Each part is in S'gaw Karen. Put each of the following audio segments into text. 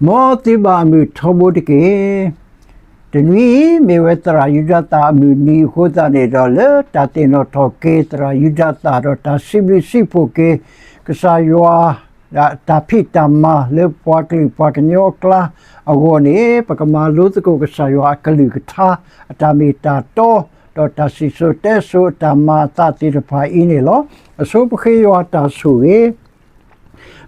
မ်သုဘၣ်အမုာ်ထီဘိတက့ၢ်. တနွံအံၤ မ့ၢ်ဝဲသရၣ်ယူဒၤသၣ်အမုၢ်နံၤအဃိသတးန့ၣ်ဒီး လၢတၢ်သ့ၣ်နီၣ်ထီၣ်က့ၤ သရၣ်ယူဒၤသၣ်ဒီးတၢ်စံးဘျုးစံးဖှိၣ်က့ၤ ကစၢ်ယွၤ တၢ်ဖံးတၢ်မၤလၢပှၤကလုာ်ပှၤကညီအကျါအဂီၢ်န့ၣ် ပကမၤလိသကိးကစၢ်ယွၤအကလုၢ်ကထါ အတၢ်မ့ၢ်တၢ်တီ ဒီးတၢ်စံၣ်စိၤတဲစိၤအတၢ်မၤအသးသ့ၣ်တဖၣ်အံၤန့ၣ်လီၤ. အဆိပဃ့ယွၤတၢ်ဆိၣ်ဂ့ၤ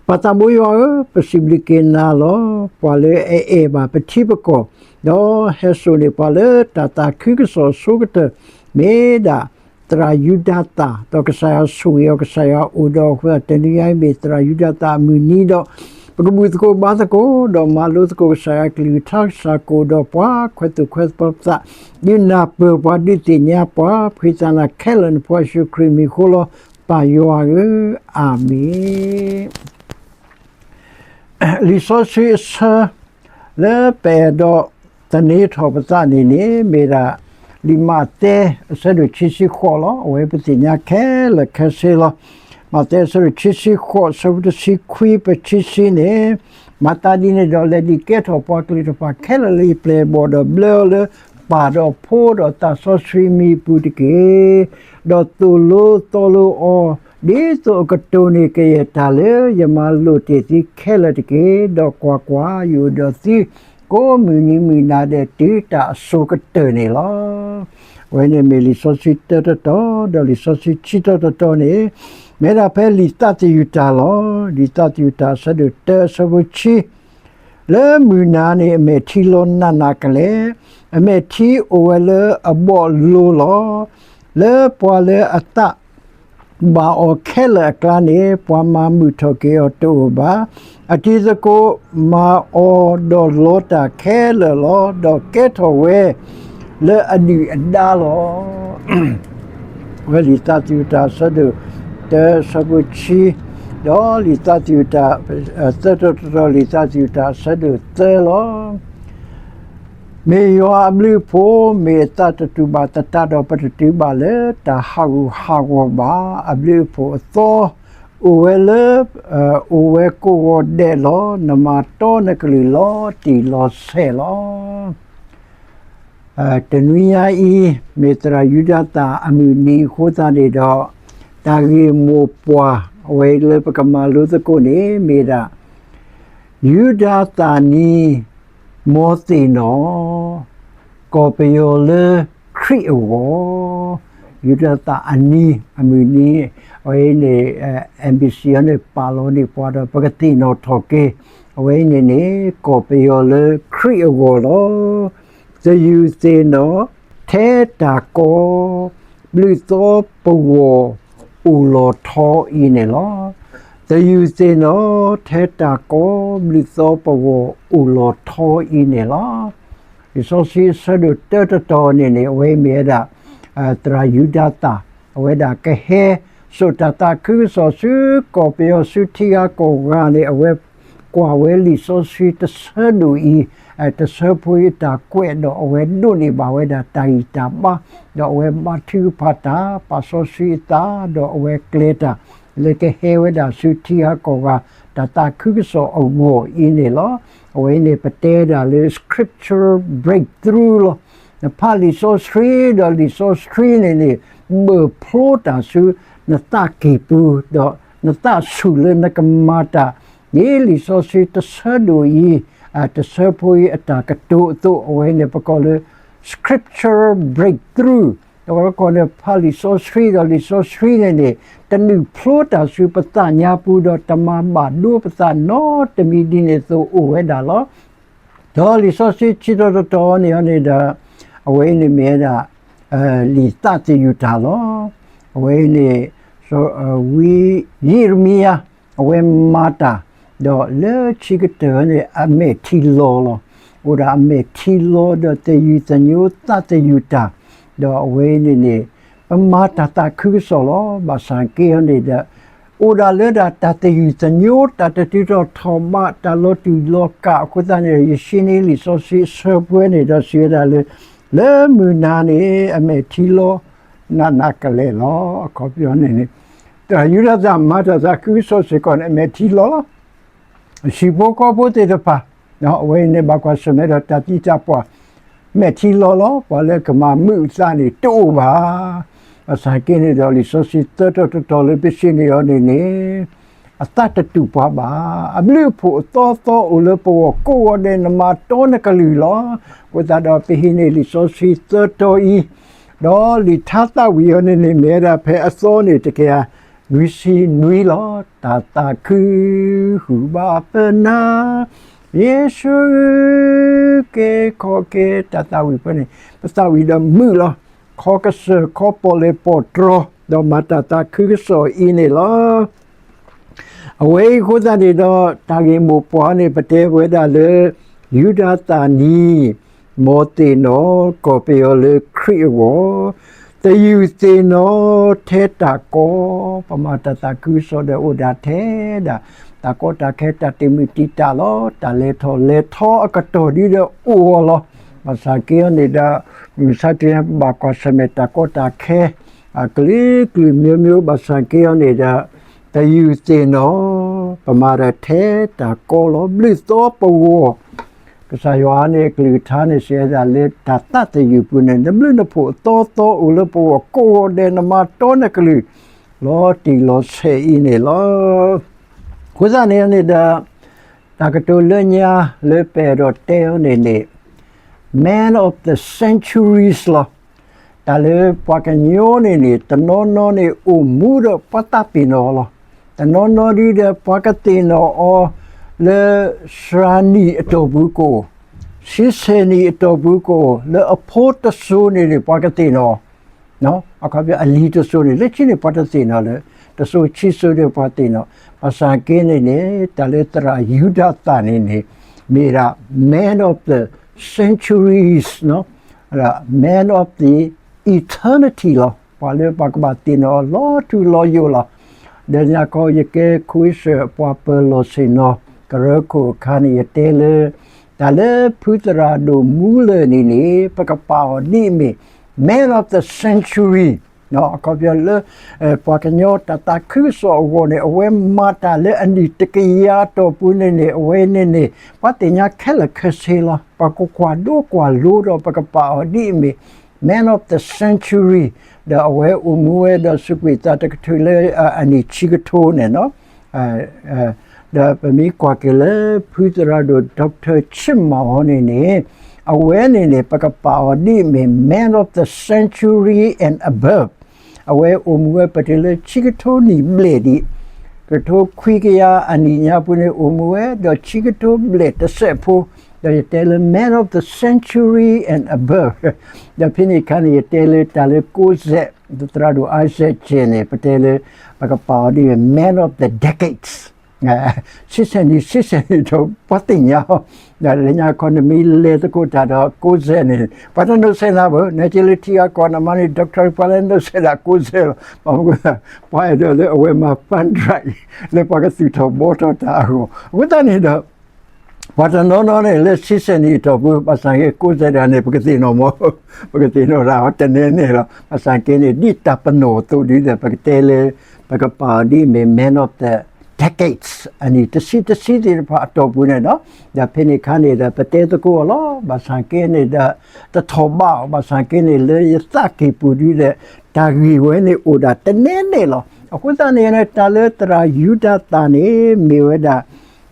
ပၢ်သးဘိယွၤဧၢ, ပစံးဘျုးက့ၤနၤလီၤ. ပှၤလၢအအဲၣ်ဘၣ်ပထံပကီၢ်, ဒီးဟဲစိာ်န့ၢ်ပှၤလၢတၢ်သးခုကစီၣ်အဆိကတၢၢ်, မ့ၢ်ဒၣ်သရၣ်ယူဒၤသၣ်, ဒီးကစၢ်ယွၤဆိၣ်ဂ့ၤအီၤ, ကစၢ်ယွၤအိၣ်ဒီးအဃိသတး တနွံအံၤမ့ၢ်သရၣ်ယူဒၤသၣ်အမုၢ်နံၤဒီး ပကဘူၣ်သကိးဘါသကိး ဒီးမၤလိသကိးကစၢ်ယွၤအကလုၢ်ကထါ ကစၢ်ကအိၣ်ဒီးပှၤခွဲးသူၣ်ခွဲးသး ဒုးနၢ်ပၢၢ်ပှၤ ဒုးသ့ၣ်ညါပှၤ ဖှံသးနၤခဲလၢာ် နဖိယ့ၣ်ၡူးခရံာ်မံၤအဃိလီၤ. ပၢ်ယွၤဧၢ, အၤမ့ၣ်. လံာ်စီဆှံအဆၢ လၢပအဲၣ်ဒိးသန့ၤထီၣ်ပသးန့ၣ်န့ၣ် မ့ၢ်ဒၣ် လံာ်မးသဲ အဆၢဒိၣ်ခံဆံဃိးလီၤ. အဝဲပသ့ၣ်ညါခဲလၢာ်ခဲဆ့လီၤ. မးသဲအဆၢဒိၣ်ခံဆံဃိး အဆၢဖိတဆံခွံ ပခံဆံန့ၣ်, မၤသးဒ်န့ၣ်ဒီး လဲၤဒုးကဲထီၣ်ပှၤကလုာ်တဖၣ်ခဲလၢာ်လၢယပျဲၢ်အဘီၣ် ဒီးဘျၢအီၤလၢပၢ်ဒီးဖိဒီးသးစီဆှံမံၤအပူၤတက့ၢ်. ဒီးသိၣ်လိသီလိအီၤ ဒ်သိးအကတိၢ်န့ၢ်ကယဲၢ်တၢ်လၢယမၤလိာ်တ့ၢ်သုခဲလၢာ်တက့ၢ်. ဒီးကွၢ်ကွၢ်, ယအိၣ်ဒီးသု ကိးမုၢ်နံၤမုၢ်နၤဒဲး တုၤတၢ်အစိၤကတၢၢ်န့ၣ်လီၤ. အဝဲန့ၣ်မ့ၢ်လံာ်စီဆှံတၢတတီၤ, ဒီးလံာ်စီဆှံခံတီၤတတီၤန့ၣ် မ့ၢ်ဒၣ်ဖဲလံာ်သးသယုၢ်တၢ်လီၤ. လံာ်သးသယုၢ်တၢ်အဆၢဒိၣ်တၢ အဆၢဖိဆံ လၢမုၢ်နၤန့ၣ် အမဲာ်ထံလီၤနးနးကလဲာ်, အမဲာ်ထံအိၣ်ဝဲလၢအဘီၣ်လိၤလီၤ. လၢပှၤလၢအသးဘၣ်အီၤခဲလၢာ်အကျါန့ၣ် ပှၤမၤမုာ်ထီၣ်က့ၤအီၤတအိၣ်ဘၣ်. အတံၤသကိးမၤအီၤဒီးလီတၢ်ခဲလၢာ်လီၤ. ဒီးကဲထီၣ်ဝဲလၢအဒုၣ်အဒါလီၤ. ဝဲလံာ်သးသယုၢ်တၢ်အဆၢဒိၣ်တၢ အဆၢဖိဆံ, ဒီးလံာ်သးသယုၢ်တၢ် သၢတီၤတတီၤ လံာ်သးသယုၢ်တၢ်အဆၢဒိၣ်သၢလီၤ. မ့ၢ်ယွၤအဘျုးအဖှိၣ်, မ့ၢ်အသးတတူၢ်ဘၣ်သတးဒီး ပတတုၤဘၣ်လၢတၢ်ဟးဂူာ်ဟးဂီၤဘၣ်. အဘျုးအဖှိၣ်အသီ အိၣ်ဝဲလၢ အိၣ်ဝဲကိးဂီၤဒဲးလီၤ. နမၤတီနကလုၢ်လီၤတံၢ်လီၤဆဲးလီၤ. တနွံညါအံၤ မ့ၢ်သရၣ်ယူဒၤသၣ်အမုၢ်နံၤအဃိသတးန့ၣ်ဒီး တၢ်ဂ့ၢ်မိၢ်ပှၢ် အဝဲလၢပကမၤလိသကိးန့ၣ် မ့ၢ်ဒၣ် ယူဒၤသၣ်နံၤ မ်သ့ၣ်နီၣ် ကီၢ်ပယီၤလၢခရံာ်အဂီၢ်, ယူဒၤသၣ်အနံၤ အမုၢ်နံၤ အဝဲအံၤန့ၣ် MBC အံၤန့ၣ် ပာ်လီၤန့ၢ်ပှၤဒီး ပကသ့ၣ်နီၣ်ထီၣ်က့ၤ အဝဲအံၤန့ၣ်န့ၣ် ကီၢ်ပယီၤလၢခရံာ်အဂီၢ်လီၤ. သယုၢ်သ့ၣ်နီၣ် ထဲတၢ်ကီ ဘျုးသီပဂီၢ်အိၣ်လီၤထီအံၤန့ၣ်လီၤ. သယုၢ်သ့ၣ်နီၣ် ထဲတၢ်ကီ ဘျုးသီပဂီၢ်အိၣ်လီၤထီအံၤန့ၣ်လီၤ. လံာ်စီဆှံအဆၢဒိၣ်တၢတတီၤန့ၣ်န့ၣ် အဝဲမ့ၢ်ဝဲဒၣ် သရၣ်ယူဒၤသၣ် အဝဲဒၣ်ကဟဲစိာ်တၢ်သးခုကစီၣ်ဆူကီၢ်ပယီၤဆူထံဂၤကီၢ်ဂၤန့ၣ် အဝဲကွၢ်ဝဲလံာ်စီဆှံတဆၢဒိၣ်အံၤ တဆၢဖိအံၤအတၢ်ကွဲးဒီး အဝဲဒိးန့ၢ်ဘၣ်ဝဲဒၣ်တၢ်ဂံၢ်တၢ်ဘါ ဒီးအဝဲဘါထုကဖၣ်တၢ် ပာ်စီဆှံအသး ဒီးအဝဲကျဲၤတၢ်လၢကဟဲဝဲဒၣ်ဆူထံဂၤကီၢ်ဂၤ တၢ်သးခုကစီၣ်အဂီၢ်အံၤန့ၣ်လီၤ. အဝဲအံၤန့ၣ် ပတဲဒၣ်လၢ scripture breakthrough လီၤ. နဖးလံာ်စီဆှံဒီးလံာ်စီဆှံန့ၣ်န့ၣ် ဘၢၣ်ဖျိတၢ်ဆူနသးကံၢ်ပူၤ ဒီးနသးဆူၣ်လၢနကမၤတၢ် ဒ်လံာ်စီဆှံတဆၢဒိၣ်အံၤ တဆၢဖိအံၤအတၢ်ကတိၤအသိး အဝဲန့ၣ်ပကိးလၢ scripture breakthrough ဒီးပကိးန့ၣ် ဖးလံာ်စီဆှံဒီးလံာ်စီဆှံန့ၣ်န့ၣ် တနုာ်ဖျိတၢ်ဆူပသးညါပူၤ ဒီးတမၤဘၣ်ဒိပသးနီတမံၤဒ်န့ၣ်အသိးအိၣ်ဝဲဒၣ်လီၤ. ဒီးလံာ်စီဆှံခံတီၤတတီၤန့ၣ်န့ၣ်ဒီး အဝဲအံၤန့ၣ်မ့ၢ်ဝဲဒၣ် လံာ်သးသယုၢ်တၢ်လီၤ. အဝဲအံၤန့ၣ် ဝံယံးရမံယၤ အဝဲမၤတၢ် ဒီးလၢခံကတၢၢ်န့ၣ် အမဲာ်ထံလီၤလီၤ. အိၣ်ဒၣ်အမဲာ်ထံလီၤဒီးသယုၢ်သညိသးသယုၢ်တၢ် ဒီးအဝဲအံၤန့ၣ်န့ၣ် ပမၤတၢ်သးခုကစီၣ်လီၤ. ဘၣ်ဆၣ်က့ဟီန့ၣ်ဒီး အိၣ်ဒၣ်လၢဒၣ်တၢ်သယုၢ်သညိ တၢ်တတုၤထီၣ်ထီၣ်ဘး တၢ်လီၤတူာ်လီၤကာ်အဃိသတးန့ၣ်ဒီး ယရှင်းလင်းလံာ်စီဆှံအဆၢပှဲၤန့ၣ်ဒီးစံးဝဲဒၣ်လၢ လၢမုၢ်နၤန့ၣ် အမဲာ်ထံလီၤ နးနးကလဲာ်လီၤ. အခီပညီန့ၣ်န့ၣ် သရၣ်ယူဒၤသၣ်မၤတၢ်သးခုကစီၣ်စ့ၢ်ကီးန့ၣ် အမဲာ်ထံလီၤလီၤ. ဟံၣ်ဖိဃီဖိသ့ၣ်တဖၣ် အဝဲအံၤန့ၣ် ဘၣ်ကွၢ်ဆၢၣ်မဲာ်ဒီးတၢ်သံတၢ်ပှၢ် မဲာ်ထံလီၤလီၤ. ပှၤလၢကမၤမုာ်အသးန့ၣ် တအိၣ်ဘၣ်. ဘၣ်ဆၣ်က့န့ၣ်ဒီး လံာ်စီဆှံသၢတီၤတတီၤလၢပဆ့ၣ်နီၤအီၤန့ၣ်န့ၣ် အသးတတူာ်ပှၤဘၣ်. အဘျုးအဖှိၣ်အသီသီအိၣ်လၢပဂီၢ်ကိးဂီၤဒဲး နမၤတီနကလုၢ်လီၤ. အဃိသတးဒီး ပဟံးန့ၢ်လံာ်စီဆှံသၢတီၤအံၤ, ဒီးလံာ်ထါသးဝံၣ်အီၤန့ၣ်န့ၣ် မ့ၢ်ဝဲဒၣ်ဖဲအသီန့ၣ် တကယၤနွံဆံနွံလီၤ. တၢ်သးခုဃုာ်ဘၣ်ပနၤ ယ့ၣ်ၡူးဧၢ, ကဲခီကဲ တၢ်သးဝံၣ်ဖဲန့ၣ် ပသးဝံၣ်ဒီးမုာ်လီၤ. ခီကစၢၢ်ခီပီၣ်လဲၣ်ပီၣ်တြီၤ ဒီးမၤတၢ်သးခုကစီၣ်အံၤန့ၣ်လီၤ. အဝဲအံၤအဃိသတးန့ၣ်ဒီး တၢ်ဂ့ၢ်မိၢ်ပှၢ်န့ၣ် ပတဲဝဲဒၣ်လၢ ယူဒၤသၣ်နံၤ မ်သ့ၣ်နီၣ် ကီၢ်ပယီၤလၢခရံာ်အဂီၢ်, သယုၢ်သ့ၣ်နီၣ်ထဲတၢ်ကီ, ပမၤတၢ်သးခုကစီၣ်ဒီးအိၣ်ဒၣ်ထဲဒၣ် တၢ်ကီတၢ်ခဲ တၢ်တံာ်မုၢ်တံာ်တာ်လီၤ. တၢ်လဲၤထီၣ်လဲၤထီအကတီၢ်ဒ်ဒီးအိၣ်အီၤလီၤ. ဘၣ်ဆၣ်က့အီၤန့ၣ်ဒီး မုၢ်ဆါတနံၤဘၣ်ကွၢ်ဆၢၣ်မဲာ်တၢ်ကီတၢ်ခဲ အကလုာ်ကလုာ်မျိုးမျိုး ဘၣ်ဆၣ်က့အီၤန့ၣ်ဒီး သယုၢ်သ့ၣ်နီၣ် ပမၤဒီးထဲတၢ်ကီလီၤ. ဘျုးသီပဂီၢ် ကစၢ်ယွၤန့ၣ် အကလုၢ်ကထါန့ၣ် စံးဝဲဒၣ်လၢတၢ်သးသယုၢ်ပူၤန့ၣ် နဘျုးနဖှိၣ်အသီသီအိၣ်လၢပဂီၢ်ကိးဂီၤဒဲး နမၤတီနကလုၢ် လီၤတံၢ်လီၤဆဲးအံၤန့ၣ်လီၤ. အဃိသတးန့ၣ်န့ၣ်ဒီး တၢ်ကတိၤလၢညါလၢပအဲၣ်ဒိးတဲအီၤန့ၣ်န့ၣ် Man of the centuries လီၤ. တၢ်လၢပှၤကညီန့ၣ်န့ၣ် တနီၤနီၤန့ၣ် အိၣ်မူဒီးပှၤသးပ့ၤနီၣ်အီၤလီၤ. တနီၤနီၤဒ်ဒီး ပှၤကသ့ၣ်နီၣ်အီၤလၢ သၢနံၣ်အတီၢ်ပူၤကအိၣ်, ဆံဆဲၣ်နံၣ်အတီၢ်ပူၤကအိၣ်, လၢအဖိတစိၤန့ၣ်န့ၣ် ပှၤကသ့ၣ်နီၣ် အခီပညီအလံၤတစိၤန့ၣ် လၢခံန့ၣ် ပှၤတသ့ၣ်နီၣ်လၢၤ, တစိၤခံစိၤဒီးပှၤသ့ၣ်နီၣ်, ဘၣ်ဆၣ်က့န့ၣ်န့ၣ် တၢ်လၢသရၣ်ယူဒၤသၣ်န့ၣ်န့ၣ် မ့ၢ်ဒၣ် man of the centuries, man of the eternity လီၤ. ပှၤလၢပှၤကဘၣ်သ့ၣ်နီၣ်အီၤလီၤထူလီၤယိာ်လီၤ. ဒီးညါခီယကဲ ခွံစၢၣ် ပှၤပၢၤလီၢ်ဆ့ၣ်နီၤ ကရၢခိၣ်အခါန့ၣ် ယတဲလၢ တၢ်လၢဖုသရၣ်ဒိၣ်မူလၢၢ်န့ၣ်န့ၣ် ပကပာ်အီၤဒ်အမ့ၢ် Man of the Century အခီပညီလၢ ပှၤကညီတၢ်သးခုကစီၣ်အဂီၢ်န့ၣ် အဝဲမၤတၢ်လၢအနံၣ်တကယၤအတီၢ်ပူၤန့ၣ်န့ၣ် အဝဲန့ၣ်န့ၣ် ပှၤသ့ၣ်ညါခဲလၢာ်ခဲဆ့လီၤ. ပကကွၢ်ဒိကွၢ်လိဒီး ပကပာ်အီၤဒ်အမ့ၢ် Man of the Century ဒီးအဝဲအိၣ်မူဝဲဒီးစူးကွံာ်သးတကထိလၢအနံၣ်ဆံကထိန့ၣ်လီၤ. ဒီးပမ့ၢ်ကွၢ်က့ၤလၢ ဖုသရၣ်ဒိၣ် Doctor ချစ်မောင် အီၤန့ၣ်န့ၣ် အဝဲန့ၣ်န့ၣ် ပကပာ်အီၤဒ်အမ့ၢ် Man of the Century and above အဝဲအိၣ်မူဝဲပတုၤလၢဆံကထိနံၣ်ဘျဲၣ်ဒံး, ကထိခွံကယၤအနံၣ်ညါပူၤန့ၣ်အိၣ်မူဝဲ ဒီးဆံကထိဘျဲၣ်တစဲးဖိ, ဒီးယတဲလၢ Man of the Century and above ဒီးဖဲန့ၣ်အခါန့ၣ် ယတဲလၢတၢ်လၢကိးစဲး သရၣ်ဒိၣ် Isaac ကဲန့ၣ် ပတဲလၢ ပကပာ်အီၤဒ်အမ့ၢ် Man of the Decades ဆံဆဲၣ်နံၣ် ဆံဆဲၣ်နံၣ်ဒီး ပှၤသ့ၣ်ညါအီၤ, ဒီးလၢညါခီနမ့ၢ်လဲၤသကိးတၢ်ဒီးကိးစဲးန့ၣ် ပှၤတနီၤစဲးနၤဘၣ်, နက့လၢထံဂၤကီၢ်နမါန့ၣ် Doctor ပှၤလၢနုာ်စဲးဒၣ်ကိးစဲးလီၤ. ပှၤအဲၣ်ဒိးလၢအဝဲမၤ fundraise လၢပှၤကသူၣ်ထီၣ်ဘှီထီၣ်တၢ်အဂီၢ်, အဃိသတးန့ၣ်ဒီး ပှၤတနီၤနီၤန့ၣ် လၢဆံဆဲၣ်နံၣ်အတီၢ်ပူၤ ဘၣ်ဆၣ်က့ကိးစဲးဒၣ်န့ၣ် ပကသ့ၣ်နီၣ်မး, ပကသ့ၣ်နီၣ်ဒၣ်အီၤတနဲန့ၣ်လီၤ. ဘၣ်ဆၣ်က့န့ၣ် ဒ်တၢ်ပနီၣ်အသိးဒ်ဒီး ပကတဲလၢ ပကပာ်အီၤဒ်အမ့ၢ် Man of the Decades အနံၣ်တဆံတဆံသ့ၣ်တဖၣ်အတီၢ်ပူၤန့ၣ်လီၤ. ဒီးဖဲန့ၣ်အခါန့ၣ်ဒီး ပတဲသကိးအီၤလီၤ. ဘၣ်ဆၣ်က့န့ၣ်ဒီး တထီၣ်ဘးအီၤ, ဘၣ်ဆၣ်က့န့ၣ် လၢယသးကံၢ်ပူၤဒ်ဒီး တၢ်ဂ့ၢ်ဝဲန့ၣ်အိၣ်ဒၣ်တနဲန့ၣ်လီၤ. အဃိသတးန့ၣ် တၢ်လၢသရၣ်ယူဒၤသၣ်န့ၣ် မ့ၢ်ဝဲဒၣ်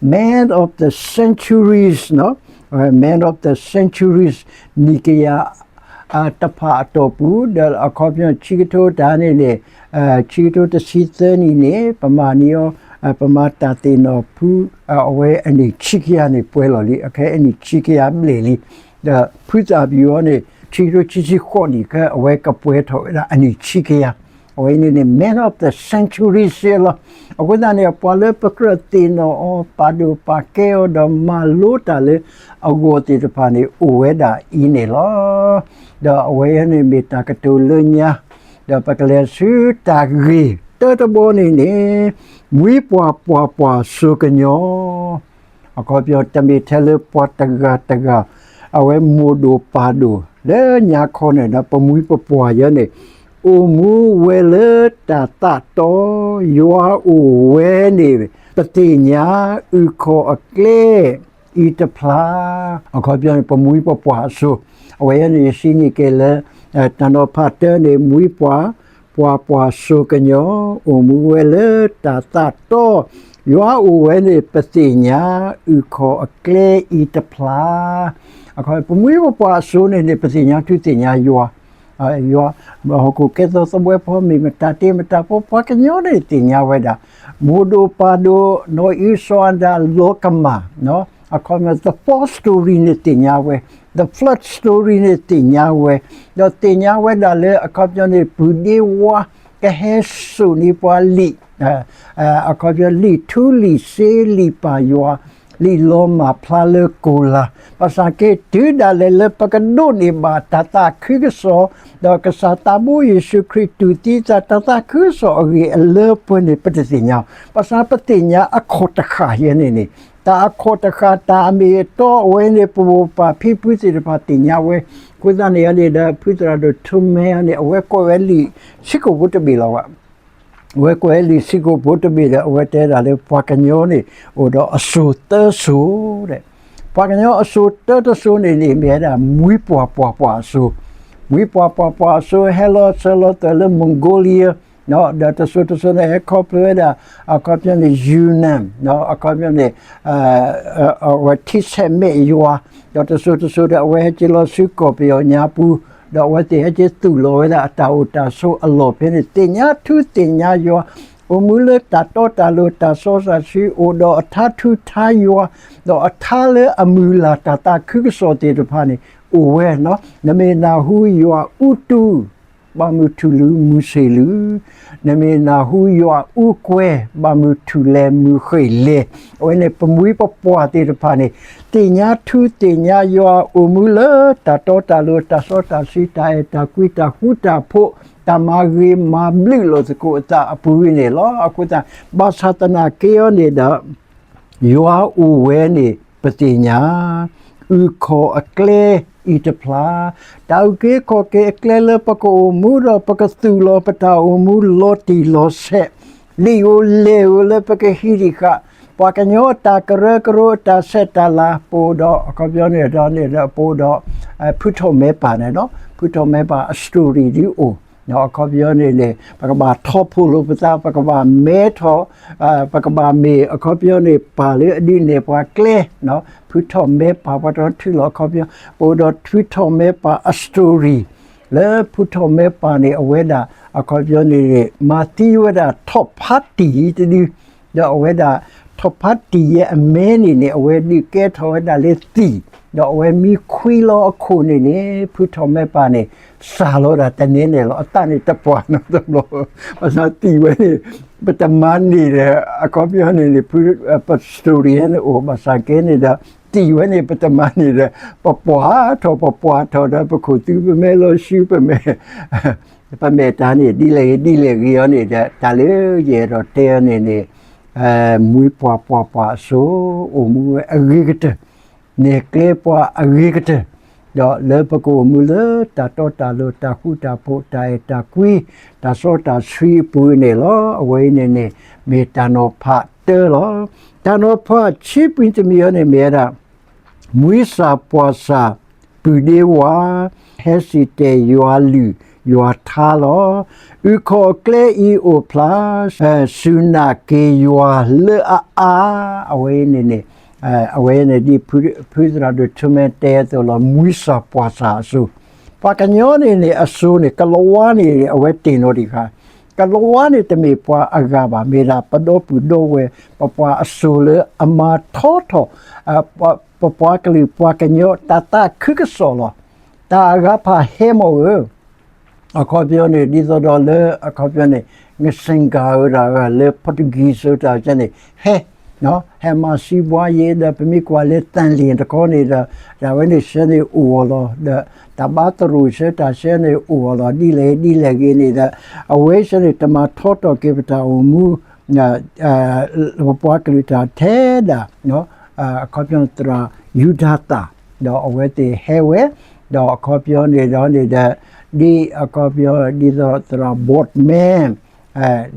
Man of the Centuries, Man of the Centuries နံၣ်ကယၤတဖၣ်အတီၢ်ပူၤ ဒီးအခီပညီဆံကထိတၢ်န့ၣ်န့ၣ် ဆံကထိတဆံသၢနံၣ်န့ၣ် ပမၤန့ၢ်အီၤ ပမၤတၢ်သ့ၣ်နီၣ်ဖု အဝဲအနံၣ်ခံကယၤန့ၣ်ပှဲၤလီၤလံ, အခဲအနံၣ်ခံကယၤဘျဲၣ်လံ. ဒီးဖုသရၣ်ယူဒၤန့ၣ် ဆံကထိခံဆံဃိးနံၣ်ခဲ အဝဲကပှဲၤထီၣ်ဝဲဒၣ်အနံၣ်ခံကယၤ, အဝဲန့ၣ်န့ၣ် Man of the Century စ့လီၤ. အဃိသတးန့ၣ် ပှၤလၢပကြၢးသ့ၣ်နီၣ်အီၤ ပာ်ဒိၣ်ပာ်ကဲအီၤ ဒီးမၤလိတၢ်လၢအဂီၢ်သ့ၣ်တဖၣ်န့ၣ် အိၣ်ဝဲဒၣ်အံၤန့ၣ်လီၤ. ဒီးအဝဲန့ၣ်မ့ၢ်တၢ်ကတိၤလၢညါ, ဒီးပကလဲၤဆူတၢ်ဂ့ၢ်တၢတဘီန့ၣ်န့ၣ် မှံပှၢ်ပှၢ်ပှၢ်စိၤကညီ အခီပညီ တမ့ၢ်ထဲလၢပှၤတဂၤတဂၤ အဝဲမိၢ်ဒိၣ်ပၢ်ဒိၣ် လၢညါခီန့ၣ်ဒီး ပမှံပပှၢ်ယဲန့ၣ် အိၣ်မူဝဲလၢတၢ်သးတီ ယွၤအိၣ်ဝဲန့ၣ် ပသ့ၣ်ညါ အုၣ်ခီၣ်အကျဲ အံၤတဖျါ, အခီပညီန့ၣ် ပမှံပပှၢ်အစိၤ, အဝဲအံၤန့ၣ် ယစံးန့ၢ်က့ၤလၢ တၢ်နီၤဖးတၢန့ၣ် မှံပှၢ်, ပှၤပှၢ်စိၤကညီ, အိၣ်မူဝဲလၢတၢ်သးတီ, ယွၤအိၣ်ဝဲန့ၣ် ပသ့ၣ်ညါ, အုၣ်ခီၣ်အကျဲအံၤတဖျါ, အခီပညီ ပမှံပပှၢ်အစိၤန့ၣ်န့ၣ် ပသ့ၣ်ညါထူသ့ၣ်ညါယွၤ, ယွၤ, ဟီၣ်ခိၣ်ကဲသိးသဘှဲဖီမ့ၢ်မတၤတ့မတၤဖီ ပှၤကညီန့ၣ်သ့ၣ်ညါဝဲဒၣ်, မိၢ်ဒိၣ်ပၢ်ဒိၣ် နီၢ်အံၣ်စီၤအၤဒၣ်လီၤကမၣ်, အခီပညီ the fall story န့ၣ်သ့ၣ်ညါဝဲ, the flood story န့ၣ်သ့ၣ်ညါဝဲ, ဒီးသ့ၣ်ညါဝဲဒၣ်လၢအခီပညီန့ၣ် ပုၢ်ဒ့ဝါ ကဟဲစိာ်န့ၢ်ပှၤလံာ်, အခီပညီ လံာ်ထူလံာ်စ့ လံာ်ပၢ်ယွၤ, လံာ်လီၤမၢ်ဖျါလၢကိၤလၤ, ဘၣ်ဆၣ်က့ တုၤဒၣ်လဲာ်လၢပကဒိးန့ၢ်ဘၣ် တၢ်သးခုကစီၣ်, ဒီးကစၢ်သးဘိယ့ၣ်ၡူးခရံာ်တူၢ်သံသး တၢ်သးခုကစီၣ်အဂ့ၢ်အလၢပှဲၤန့ၣ် ပတသ့ၣ်ညါ, ဘၣ်ဆၣ်ပသ့ၣ်ညါအခီၣ်တဃၣ်ယဲန့ၣ်န့ၣ်, တၢ်အခီၣ်တဃၣ် တၢ်အမ့ၢ်အတီ အဝဲန့ၣ် ပမိၢ်ပၢ်ဖံဖုသ့ၣ်တဖၣ်သ့ၣ်ညါဝဲ, အဃိသတးန့ၣ်န့ၣ်ဒီး ဖုသရၣ်ဒိၣ်ထူမဲန့ၣ် အဝဲကွဲးဝဲလံာ်ဆံးကိာ်ဖိတဘ့ၣ်လီၤဘၣ်. အဝဲကွဲးလံာ်ဆံးကိာ်ဖိတဘ့ၣ်ဒီး အဝဲတဲဒၣ်လၢပှၤကညီန့ၣ် အိၣ်ဒီးအစိၤသၢစိၤ, ပှၤကညီအစိၤသၢတစိၤန့ၣ်န့ၣ် မ့ၢ်ဝဲဒၣ် မှံပှၢ်ပှၢ်ပှၢ်အစိၤ, မှံပှၢ်ပှၢ်ပှၢ်အစိၤ ဟဲလီၤစၢၤလီၤသွဲၣ်လၢ Mongolia, ဒီးတစိၤတစိၤန့ၣ် ဟဲခီဖျိဝဲဒၣ် အခီပညီန့ၣ် Yunnan, အခီပညီန့ၣ် အဝဲထံဆဲးမဲာ်ယွၤ, ဒီးတစိၤတစိၤဒီး အဝဲဟဲက့ၤလီၤဆူကီၢ်ပယီၤညါပူၤ, ဒီးအဝဲသ့ၣ်ဟဲက့ၤသူၣ်လီၤဝဲဒၣ်အတၢ်အိၣ်တၢ်ဆိးအလီၢ်ဖဲန့ၣ် သ့ၣ်ညါထူသ့ၣ်ညါယွၤ, အိၣ်မူလၢတၢ်တီတၢ်လိၤ တၢ်စီတၢ်ဆှံ အိၣ်ဒီးအထါထူထါယွၤ, ဒီးအထါလၢအမုၢ်လၢ်တၢ်သးခုကစီၣ်သ့ၣ်တဖၣ်န့ၣ် အိၣ်ဝဲ, နမ့ၢ်နၢ်ဟူယွၤအူတူၢ် ဘၣ်မုၢ်ထူၣ်လံၤမုၢ်ဆ့ၣ်လံၤ, နမ့ၢ်နၢ်ဟူယွၤအူကွဲ ဘၣ်မုၢ်ထူၣ်လဲၤမုၢ်ဃ့ၢ်လဲၤ, အဝဲန့ၣ် ပမှံပပှၢ်သ့ၣ်တဖၣ်န့ၣ် သ့ၣ်ညါထူသ့ၣ်ညါယွၤ အိၣ်မူလၢတၢ်တီတၢ်လိၤ တၢ်စီတၢ်ဆှံ တၢ်အဲၣ်တၢ်ကွံ တၢ်ဃူတၢ်ဖိး တၢ်မၤဂ့ၤမၤဘျုးလိာ်သကိးအသးအပူၤန့ၣ်လီၤ. အဃိသတး ဘၣ်ဆၣ်သနာ်က့အီၤန့ၣ်ဒီး ယွၤအိၣ်ဝဲန့ၣ် ပသ့ၣ်ညါ, အုၣ်ခီၣ်အကျဲအံၤတဖျါ, တၢ်အုၣ်က့ၤခီၣ်က့ၤအကျဲလၢပကအိၣ်မူဒီး ပကသူၣ်လီၤပတၢ်အိၣ်မူလီၤတံၢ်လီၤဆဲး, လံာ်ဧိၤလဲၤဧိၤလၢပကဟံးဒံးဃာ်, ပှၤကညီတၢ်ကရၢကရိတၢ်ဆဲးတၢ်လၤ ပအိၣ်ဒီး အခီပညီန့ၣ်ဒီးန့ၣ်ဒီး ပအိၣ်ဒီး ဖုထီၣ်မဲပၢ်န့ၣ်လီၤ. ဖုထီၣ်မဲပၢ်အ story ဒ်အိၣ် အခီပညီန့ၣ်န့ၣ် ပကဘၣ်ထီၣ်ဖိးလိာ်ပသး ပကဘၣ်မဲထီၣ် ပကဘၣ်မ့ၢ်အခီပညီန့ၣ် ပၢ်လၢအဒုးနဲၣ်ပှၤကျဲ, ဖုထီၣ်မဲပၢ် ပှၤတထုးလီၤအခီပညီ ပအိၣ်ဒီးဖုထီၣ်မဲပၢ်အ story လၢဖုထီၣ်မဲပၢ်န့ၣ် အဝဲဒၣ် အခီပညီန့ၣ်န့ၣ် မၤသံဝဲဒၣ်ထီၣ်ဖးတံၢ်တဒု ဒီးအဝဲဒၣ် ထီၣ်ဖးတံၢ်ယဲအမဲန့ၣ်န့ၣ် အဝဲဒုးကဲထီၣ်ဝဲဒၣ်လၢသံၣ်, ဒီးအဝဲမံခွံလီၤအခိၣ်န့ၣ်န့ၣ် ဖုထီၣ်မဲပၢ်န့ၣ် စၢ်လီၤဒၣ်တနဲၤနဲၣ်လီၤ. အသးန့ၣ်တပှၢ်နီတဘျီ, ဘၣ်ဆၣ်သံၣ်ဝဲန့ၣ် ပတမၤန့ၢ်ဒီး အခီပညီန့ၣ်န့ၣ် ဖု ပ story န့ၣ်အိၣ် ဘၣ်ဆၣ်က့န့ၣ်ဒီး သံၣ်ဝဲန့ၣ် ပတမၤန့ၢ်ဒီး ပပှၢ်ထီၣ် ပပှၢ်ထီၣ်ဒီး ပခိၣ်သူပမဲလီၤဆူ ပမဲာ် ပမဲာ်တၢ်န့ၣ် ဒ်လဲၣ်ဂ့ၤ ဒ်လဲၣ်ဂ့ၤအီၤန့ၣ်ဒီး တၢ်လၢယအဲၣ်ဒိးတဲအီၤန့ၣ်န့ၣ် မှံပှၢ်ပှၢ်ပှၢ်အစိၤ အိၣ်မူဝဲအဂ့ၤကတၢၢ်, နဲၣ်ကျဲပှၤအဂ့ၤကတၢၢ်, ဒီးလၢပကအိၣ်မူလၢတၢ်တီတၢ်လိၤ တၢ်ဃူတၢ်ဖိး တၢ်အဲၣ်တၢ်ကွံ တၢ်စီတၢ်ဆှံအပူၤန့ၣ်လီၤ. အဝဲအံၤန့ၣ်န့ၣ် မ့ၢ်တၢ်နီၤဖးတၢလီၤ. တၢ်နီၤဖးဆံးပှံၤတမံၤအီၤန့ၣ်မ့ၢ်ဝဲဒၣ် မှံစၢ်ပှၢ်စၢ် ပုၢ်ဒ့ဝါ ဟဲစံၣ်တဲၤယွၤလုၢ်ယွၤထါလီၤ. အုၣ်ခီၣ်အကျဲအံၤအိၣ်ဖျါ စူၢ်နာ်က့ၤယွၤလၢအအါ, အဝဲအံၤန့ၣ်န့ၣ် အဝဲန့ၣ်ဒ်ဖုသရၣ်ဒိၣ်ထူမဲတဲအသိးလီၤ မှံစၢ်ပှၢ်စၢ်အစိၤ, ပှၤကညီန့ၣ်န့ၣ် အစိၤန့ၣ် ကလီၤဝါန့ၣ် အဝဲတ့ၢ်နီၣ်တံၢ်ဃာ်, ကလီၤဝါန့ၣ်တမ့ၢ်ပှၤအဂၤဘၣ် မ့ၢ်ဒၣ်ပဒီပုၢ်ဒီဝဲၢ် ပပှၤအစိၤလၢအမၤထီထီၣ် ပပှၤကလုာ်ပှၤကညီတၢ်သးခုကစီၣ်လီၤ. တၢ်အဂၤဖးဟဲမီၣ်ဧၢ အခီပညီန့ၣ် ဒ်သိးဒီးလၢ အခီပညီန့ၣ် ငစ့ၣ်ကၤဧိၤတၢ်ဂၤလၢ Portuguese ဧိၤတၢ်ကန့ၣ် ဟဲ ဟဲမၤစံးဘှါယဲဒီး ပမ့ၢ်ကွၢ်လၢသလ့ၣ်တခီန့ၣ်ဒီး တၢ်ဝဲန့ၣ်ဆၢန့ၣ်အိၣ်အီၤလီၤဒီး တၢ်ဘါသရိာ်ဆၢတၢ်ဆၢန့ၣ်အိၣ်အီၤလီၤ ဒ်လဲၣ်ဂ့ၤဒ်လဲၣ်ဂ့ၤန့ၣ်ဒီး အဝဲဆၢန့ၣ် တမၤထီထီၣ်က့ၤပတၢ်အိၣ်မူ ပပှၤကလုာ်တၢ်ထဲဒၣ် အခီပညီသရၣ်ယူဒၤသၣ် ဒီးအဝဲသ့ၣ်ဟဲဝဲ ဒီးအခီပညီန့ၣ်ဒီးန့ၣ်ဒီး ဒ်အခီပညီ ဒ်သိးသရၣ် Boardman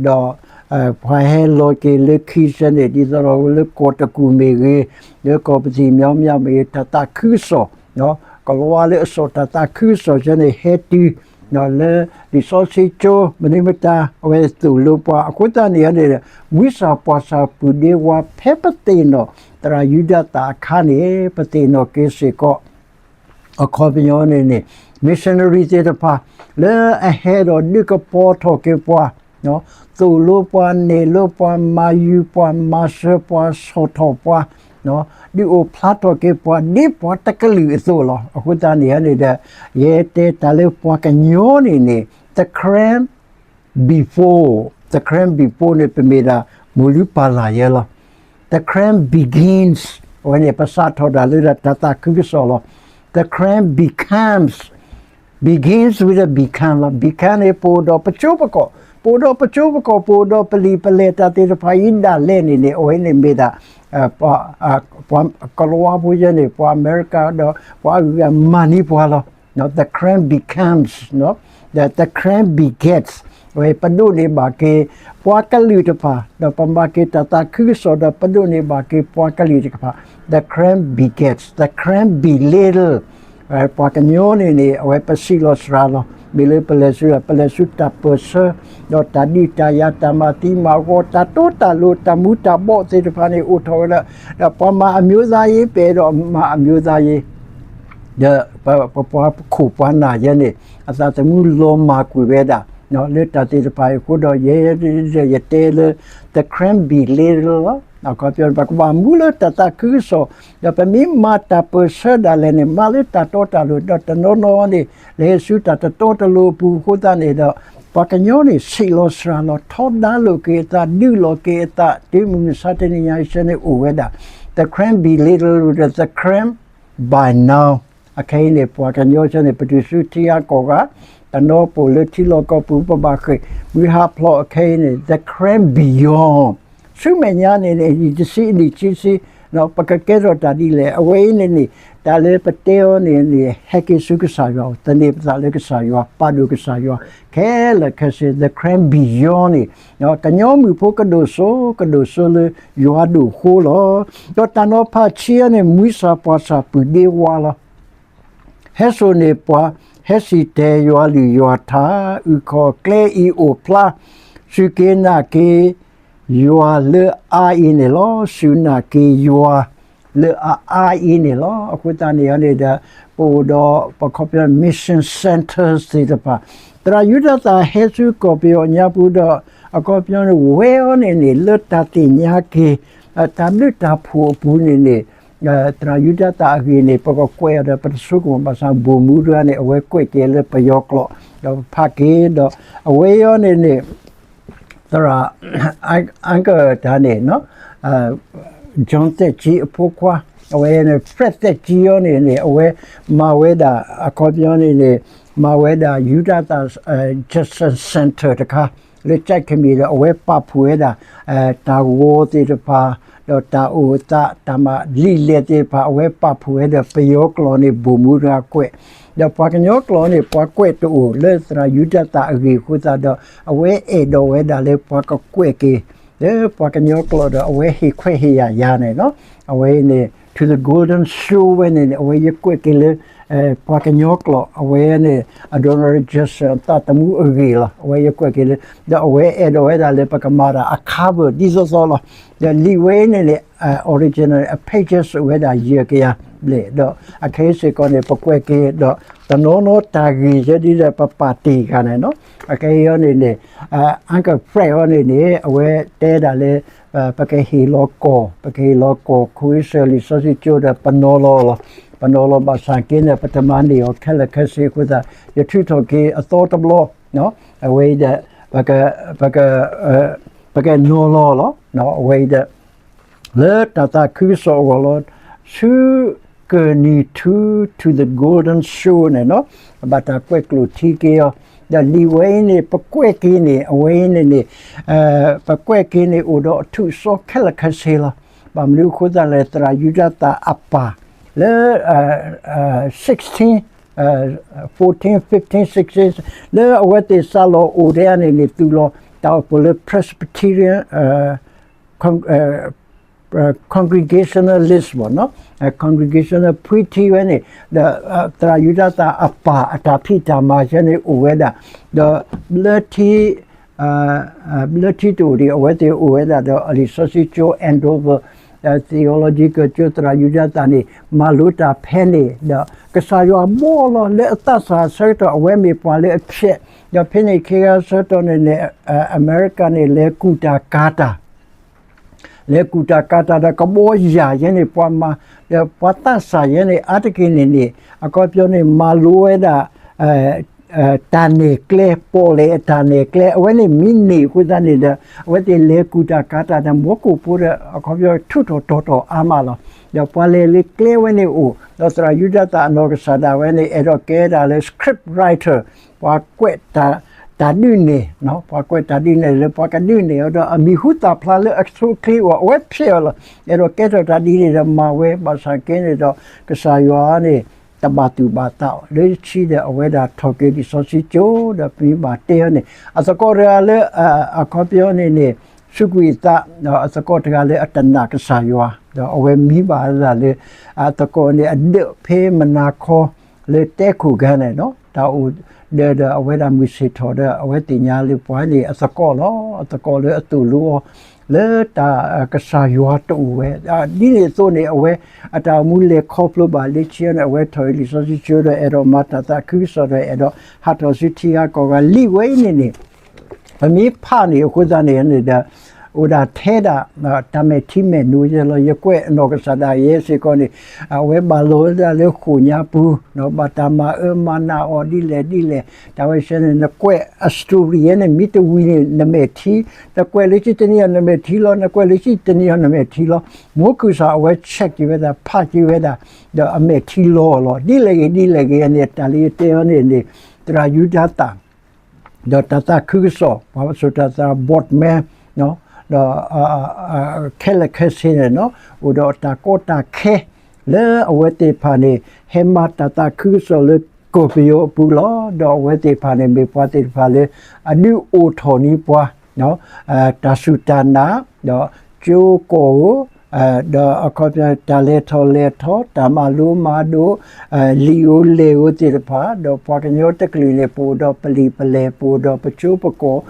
ဒီး ပှၤဟဲလီၤက့ၤလၢခံဆၢန့ၣ် ဒ်သိးဒီးလၢကီၢ်တကူၣ်မ့ၢ်ဂ့ၤ, လၢကီၢ်ပသံၣ်မံမံၤမ့ၢ်ဂ့ၤ တၢ်သးခုကစီၣ်, ကလီၤဝါလၢအစိာ်တၢ်သးခုကစီၣ်ဆၢန့ၣ် ဟဲတုၤ လၢလံာ်စီဆှံကၠိ မနုၤမတၤ အဝဲသိၣ်လိပှၤ အဃိသတးန့ၣ်န့ၣ် ဝံစၢ်ပှၢ်စၢ်ပုၢ်ဒ့ဝါ ဖဲပသ့ၣ်နီၣ် သရၣ်ယူဒၤသၣ်အခါန့ၣ် ပသ့ၣ်နီၣ်က့ၤစ့ၢ်ကီး အခီပညီန့ၣ်န့ၣ် missionary သ့ၣ်တဖၣ် လၢအဟဲဒီးဒုးကပီၤထီၣ်က့ၤပှၤ, သိၣ်လိပှၤ နဲၣ်လိပှၤ မၤယုၤပှၤ မၤစၢၤပှၤ ဆီၣ်ထီၣ်ပှၤ, ဒုးအိၣ်ဖျါထီၣ်က့ၤပှၤ ဒ်ပှၤတကလုာ်အသိးလီၤ. အဃိသတးန့ၣ်န့ၣ်ဒီး ယတဲတၢ်လၢပှၤကညီန့ၣ်န့ၣ် the Karen before, the Karen before န့ၣ် ပမ့ၢ်ဒၣ်မိၢ်လုၢ်ပၢ်လၢ်ယဲလီၤ. The Karen begins အဝဲန့ၣ် ပစးထီၣ်ဒၣ်လၢတၢ်သးခုကစီၣ်လီၤ. The Karen becomes, begins with a become လီၤ. Become န့ၣ် ပအိၣ်ဒီးပကၠိပကီၢ်, ပအိၣ်ဒီးပကၠိပကီၢ် ပအိၣ်ဒီးပလံာ်ပလဲၢ်တၢ်သ့ၣ်တဖၣ်အံၤဒၣ်လဲာ်န့ၣ်န့ၣ် အဝဲန့ၣ်မ့ၢ်ဒၣ် ပှၤကလီဝါဖိယဲန့ၣ် ပှၤအမဲရကၤဒီး ပှၤအဂုၤအဂၤမၤန့ၢ်ပှၤလီၤ. The Karen becomes, the, the Karen begets ဝဲ ပဒိးန့ၢ်ဘၣ်က့ၤ ပှၤကလုာ်တဖၣ် ဒီးပမၤက့ၤတၢ်သးခုကစီၣ်ဒီး ပဒိးန့ၢ်ဘၣ်က့ၤပှၤကလုာ်တဖၣ် the Karen begets, the Karen belittle ပှၤကညီန့ၣ်န့ၣ် အဝဲပစံးလီၤစှၤလီၤ မ့ၢ်လၢပလဲၤဆူ ပလဲၤဆူတၢ်ပၢၢ်ဆၢ ဒီးတၢ်ဒုးတၢ်ယၤ တၢ်မၤသံမၤဂီၤ တၢ်တီတၢ်လိၤ တၢ်မူတၢ်ဘှီးသ့ၣ်တဖၣ်န့ၣ် အိၣ်ထီၣ်ဝဲဒၣ် ဒီးပှၤမၤအမျိုးသားရေး ပအဲၣ်ဒိးမၤအမျိုးသားရေး ဒီးပခိၣ်ပှၤနၢ်ယဲန့ၣ် အသးသမူလီၤမၢ်ကွံာ်ဝဲဒၣ် လၢတၢ်သ့ၣ်တဖၣ်အံၤအဃိဒီး ယဲယတဲလၢ the Karen belittle လီၤ. အခီပညီ ပကဘၣ်မူလၢတၢ်သးခုကစီၣ် ဒီးပမ့ၢ်မၤတၢ်ပၢၢ်ဆၢဒၣ်လဲာ်န့ၣ် မၤလၢတၢ်တီတၢ်လိၤ ဒီးတနီၤနီၤန့ၣ် လဲၤဆူတၢ်တတီတလိၤအပူၤအဃိသတးန့ၣ်ဒီး ပှၤကညီန့ၣ် ဆံးလီၤစှၤလီၤ ထီဒါလိာ်က့ၤအသး ဒုးလိာ်က့ၤအသး တုၤမုၢ်မဆါတနံၤညါအံၤဆၢန့ၣ်အိၣ်ဝဲဒၣ် the Karen belittle ဒီး the Karen by now အခဲအံၤန့ၣ် ပှၤကညီဆၢန့ၣ် ပတုၤဆူထံဂၤကီၢ်ဂၤ တနီၤပအိၣ်လၢထံလီၢ်ကီၢ်ပူၤ ပဘၣ်ဃ့ၢ်မှံဟးဖျိးအခဲအံၤန့ၣ် the Karen beyond ဆူမဲာ်ညါန့ၣ်န့ၣ် နံၣ်တဆံ နံၣ်ခံဆံ ပကကဲထီၣ်တၢ်ဒ်လဲၣ် အဝဲအံၤန့ၣ်န့ၣ် တၢ်လၢပတဲအီၤန့ၣ်န့ၣ် ဟဲက့ၤဆူကစၢ်ယွၤ သန့ၤပသးလၢကစၢ်ယွၤ ပာ်ဒိၣ်ကစၢ်ယွၤ ခဲလၢာ်ခဲဆ့ the Karen beyond န့ၣ် ကညီမုၣ်ဖိကဒိၣ်စိ ကဒိၣ်စိလၢယွၤဒိၣ်ဃိလီၤ. ဒီးတၢ်နီၤဖးဆံအံၤန့ၣ် မုၢ်ဆၣ်ပှၢ်ဆၣ်ပုၢ်ဒ့ဝါလီၤ. ဟဲစိာ်န့ၢ်ပှၤ ဟဲစံၣ်တဲၤယွၤလုၢ်ယွၤထါ အုၣ်ခီၣ်ကျဲအံၤအိၣ်ဖျါ စူၢ်က့ၤနာ်က့ၤ ယွၤလၢအါအံၤန့ၣ်လီၤ. စူၢ်နာ်က့ၤယွၤလၢအအါအံၤန့ၣ်လီၤ. အဃိသတးန့ၣ်န့ၣ်ဒီး ပအိၣ်ဒီးပခီပညီ mission centers သ့ၣ်တဖၣ် သရၣ်ယူဒၤသၣ်ဟဲဆူကီၢ်ပယီၤညါပူၤဒီး အခီပညီန့ၣ် ဝဲအီၤန့ၣ်န့ၣ် လၢတၢ်သ့ၣ်ညါက့ၤ တၢ်ဘျုးတၢ်ဖှိၣ်အပူၤန့ၣ်န့ၣ် သရၣ်ယူဒၤသၣ်အဂ့ၢ်န့ၣ် ပကကွဲးအီၤဒီး ပတဆိကမိၣ်ဘၣ်ဆၣ် ဘိၣ်မူတဂၤန့ၣ် အဝဲကွဲးက့ၤလၢပယီၤကျိာ် ဒီးပဖးက့ၤဒီး အဝဲအံၤန့ၣ်န့ၣ် သရၣ် အကတၢၢ်န့ၣ် John သဲကၠံအဖိခွါ အဝဲန့ၣ် Fred သဲကၠံအံၤန့ၣ်န့ၣ် အဝဲမၤဝဲဒၣ် အခီပညီန့ၣ်န့ၣ် မၤဝဲဒၣ် ယူဒၤသၣ် Justice Center တခါ လၢကၠဲးကမံၤဒီး အဝဲပာ်ဖှိၣ်ဝဲဒၣ် တၢ်ဂီၤသ့ၣ်တဖၣ် ဒီးတၢ်အိၣ်သး တၢ်မၤလံာ်လဲၢ်သ့ၣ်တဖၣ် အဝဲပာ်ဖှိၣ်ဝဲဒီးပယီၤကျိာ်န့ၣ် ဘိၣ်မူတဂၤကွဲး ဒီးပှၤကညီကျိာ်န့ၣ် ပှၤကွဲးတအိၣ်လၢသရၣ်ယူဒၤသၣ်အဂ့ၢ်အဃိသတးဒီး အဝဲအဲၣ်ဒိးဝဲဒၣ်လၢပှၤကကွဲးက့ၤ လၢပှၤကညီကျိာ်ဒီး အဝဲဟ့ၣ်ခွဲးဟ့ၣ်ယာ်ယၤန့ၣ်လီၤ. အဝဲအံၤန့ၣ် to the golden show ဝဲန့ၣ်န့ၣ် အဝဲယကွဲးက့ၤလၢ ပှၤကညီကျိာ် အဝဲန့ၣ် Adoniram Judson အသးသမူအဂ့ၢ်လီၤ. အဝဲယကွဲးက့ၤလၢ ဒီးအဝဲအဲၣ်ဒိးဝဲဒၣ်လၢ ပကမၤတၢ်အ cover ဒ်သိးသိးလီၤ. ဒီးလံာ်ဝဲအံၤန့ၣ်န့ၣ် original အ pages အိၣ်ဝဲဒၣ်ယဲၢ်ကယၤဘျဲၣ် ဒီးအခဲအံၤစ့ၢ်ကီးန့ၣ် ပကွဲးက့ၤဒီး တနီၤနီၤတၢ်ဂ့ၢ်ယဲဒ်ဒီး ပပာ်တ့ၢ်ဂၤန့ၣ်လီၤ. အခဲအံၤအံၤန့ၣ်န့ၣ် Uncle Fred အံၤန့ၣ်န့ၣ် အဝဲတဲဒၣ်လၢ ပကဟ့ၣ်လီၤကီၢ် ပကဟ့ၣ်လီၤကီၢ် ခိအ့စၢၢ် လံာ်စီဆှံကၠိဒီး ပနီၤလီၤလီၤ. ပနီၤလီၤဘၣ်ဆၣ်က့န့ၣ် ပတမၤန့ၢ်အီၤခဲလၢာ်ခဲဆ့အဃိသတး ယထုးထီၣ်က့ၤအသီတဘျီ အဝဲအံၤဒီး ပက ပက ပကနီၤလီၤလီၤ. အဝဲအံၤဒီး လၢတၢ်သးခုကစီၣ်အဂီၢ်လီၤ. ဆူကနံၤထူ to the golden show န့ၣ်လီၤ. ဘၣ်တၢ်ကွဲးကျိာ်ထံက့ၤအီၤ ဒီးလံာ်ဝဲအံၤန့ၣ် ပကွဲးက့ၤန့ၣ် အဝဲအံၤန့ၣ်န့ၣ် ပကွဲးက့ၤန့ၣ် အိၣ်ဒီးအထူးအစီခဲလၢာ်ခဲဆ့လီၤ. ဘၣ်မနုၤအဃိသတးလဲၣ် သရၣ်ယူဒၤသၣ်အပၢ် လၢ sixteen, fourteen, fifteen, sixteen လၢအဝဲသ့ၣ်စးလီၤအိၣ်ထဲန့ၣ်န့ၣ် သူၣ်လီၤ တၢ်အိၣ်ဖှိၣ်လၢ Presbyterian, အဲ congregationalist ဘၣ်နီၤ, congregational ဖှံထံဝဲန့ၣ် ဒီး သရၣ်ယူဒၤသၣ်အပၢ်အတၢ်ဖံးတၢ်မၤယဲန့ၣ်အိၣ်ဝဲဒၣ်, ဒီးဘျၢထံ ဘျၢထံတအိၣ်ဒံး အဝဲသ့ၣ်အိၣ်ဝဲဒၣ်ဒီး လံာ်စီဆှံကၠိ Andover theological ကၠိ သရၣ်ယူဒၤသၣ်န့ၣ် မၤလိတၢ်ဖဲန့ၣ် ဒီးကစၢ်ယွၤဘီလီၤလၢအသးစၢ်အဆၢကတီၢ် အဝဲမ့ၢ်ပှၤလၢအဖျဲး, ဒီးဖဲန့ၣ်ခ့ခါဆၢကတီၢ်န့ၣ်န့ၣ် အမဲရကၤန့ၣ် လဲၤကူၣ်တၢ်ကၤတၢ် လဲၤကူၣ်တၢ်ကၤတၢ်ဒီးကဘီယၢ်ယဲန့ၣ် ပှၤမၤ ဒီးပှၤသးစၢ်ယဲန့ၣ် အါတက့ၢ်န့ၣ်န့ၣ် အခီပညီန့ၣ် မၤလိဝဲဒၣ် တၢ်နဲၣ်ကျဲ ပီၣ်လဲၣ်အတၢ်နဲၣ်ကျဲ အဝဲန့ၣ်မ့ၢ်န့ၢ်အဃိသတးန့ၣ်ဒီး အဝဲသ့ၣ်လဲၤကူၣ်တၢ်ကၤတၢ်ဒီး မီကိၣ်ဖိဒီး အခီပညီ ထူးထီၣ်တီၤထီၣ်အါမးလီၤ. ဒီးပှၤလဲၤလၢကျဲဝဲန့ၣ်အိၣ် ဒီးသရၣ်ယူဒၤသၣ်အနီၢ်ကစၢ်ဒၣ်ဝဲန့ၣ် အဲၣ်ဒိးကဲဒၣ်လၢ script writer ပှၤကွဲးတၢ် တၢ်ဒုးနဲၣ် ပှၤကွဲးတၢ်ဒုးနဲၣ်လၢပှၤကဒုးနဲၣ်အီၤဒီး အမံၤဟူသၣ်ဖျါလၢအဆိအချ့အဂီၢ် အဝဲဖျဲးအီၤလီၤ. အဲၣ်ဒိးကဲထီၣ်တၢ်ဒ်န့ၣ်ဒီးမၤဝဲ ဘၣ်ဆၣ်က့န့ၣ်ဒီး ကစၢ်ယွၤန့ၣ် တဘၣ်သူၣ်ဘၣ်သးအီၤ လၢခံဒီးအဝဲဒၣ်ထီၣ်က့ၤလံာ်စီဆှံကၠိ ဒီးပမ့ၢ်ဘၣ်တဲအီၤန့ၣ် အသကိးတဂၤလၢ အခီပညီန့ၣ်န့ၣ် စူးကွံာ်အသး ဒီးအသကိးတဂၤလၢအတနာ်ကစၢ်ယွၤ ဒီးအဝဲမံဘၣ်အသးလၢ အသကိးန့ၣ် အဒၢးဖဲမနၤခီ လၢတဲခိၣ်ဂၤန့ၣ်နီၤ တၢ်အိၣ်ဒီး ဒီးအဝဲဒၣ်မုၢ်ဆ့ၣ်ထီၣ်ဒီး အဝဲသ့ၣ်ညါလၢပှၤန့ၣ် အသကိးလီၤ. အသကိးလၢအသိၣ်လိအီၤ လၢတၢ်ကစၢ်ယွၤတအိၣ်ဝဲ ဒ်န့ၣ်အသိးန့ၣ် အဝဲအတၢ်အိၣ်မူလဲၤခီဖျိဘၣ်လၢခံန့ၣ် အဝဲထီၣ်လံာ်စီဆှံကၠိဒီး အဲၣ်ဒိးမၤတၢ်သးခုကစီၣ်ဒီး အဲၣ်ဒိးဟးထီၣ်ဆူထံဂၤကီၢ်ဂၤ လံာ်ဝဲအံၤန့ၣ်န့ၣ် ပမ့ၢ်ဖးန့ၣ်အဃိသတးန့ၣ်န့ၣ်ဒီး အိၣ်ဒၣ်ထဲဒၣ် တၢ်မဲာ်ထံမဲာ်နိယဲလီၤ. ယကွဲးအနီၢ်ကစၢ်ဒၣ်ယဲစ့ၢ်ကီးန့ၣ် အဝဲဘၣ်လီၤဝဲဒၣ်လၢဃိာ်ညါပူၤ ဘၣ်တၢ်မၤအၢမၤနးအီၤဒ်လဲၣ်ဒ်လဲၣ် တၢ်ဝဲဆဲန့ၣ် နကွဲးအ story ယဲန့ၣ်မ့ၢ်တဝံၤန့ၣ် နမဲာ်ထံ နကွဲးလၢခံတနံၤအီၤနမဲာ်ထံလီၤ နကွဲးလၢခံတနံၤအီၤနမဲာ်ထံလီၤ. မိၢ်ခုၣ်စၢ်အဝဲ check က့ၤဝဲဒၣ် ဖးက့ၤဝဲဒၣ် ဒီးအမဲာ်ထံလီၤလီၤ ဒ်လဲၣ်ဂ့ၤဒ်လဲၣ်ဂ့ၤန့ၣ် တၢ်လၢယတဲအီၤန့ၣ်န့ၣ် သရၣ်ယူဒၤသၣ် ဒီးတၢ်သးခုကစီၣ် ပှၤစူၢ်တၢ်သရၣ် Boardman ဒီး ခဲလၢာ်ခဲဆ့န့ၣ်နီၤ အိၣ်ဒီးတၢ်ကီတၢ်ခဲ လၢအဝဲသ့ၣ်တဖၣ်န့ၣ် ဟဲမၤတၢ်သးခုကစီၣ်လၢကီၢ်ပယီၤအပူၤလီၤ. ဒီးအဝဲသ့ၣ်တဖၣ်န့ၣ် မ့ၢ်ပှၤသ့ၣ်တဖၣ်လၢ အဒုးအိၣ်ထီၣ်န့ၢ်ပှၤ တၢ်စူၢ်တၢ်နာ် ဒီးကၠိကီၢ်ဧိၤ ဒီးအခီပညီ တၢ်လဲၤထီၣ်လဲၤထီ တၢ်မၤလိမၤဒိး လံာ်ဧိၤလဲၢ်ဧိၤသ့ၣ်တဖၣ် ဒီးပှၤကညီတကလုာ်န့ၣ် ပအိၣ်ဒီးပလံာ်ပလဲၢ် ပအိၣ်ဒီးပကၠိပကီၢ်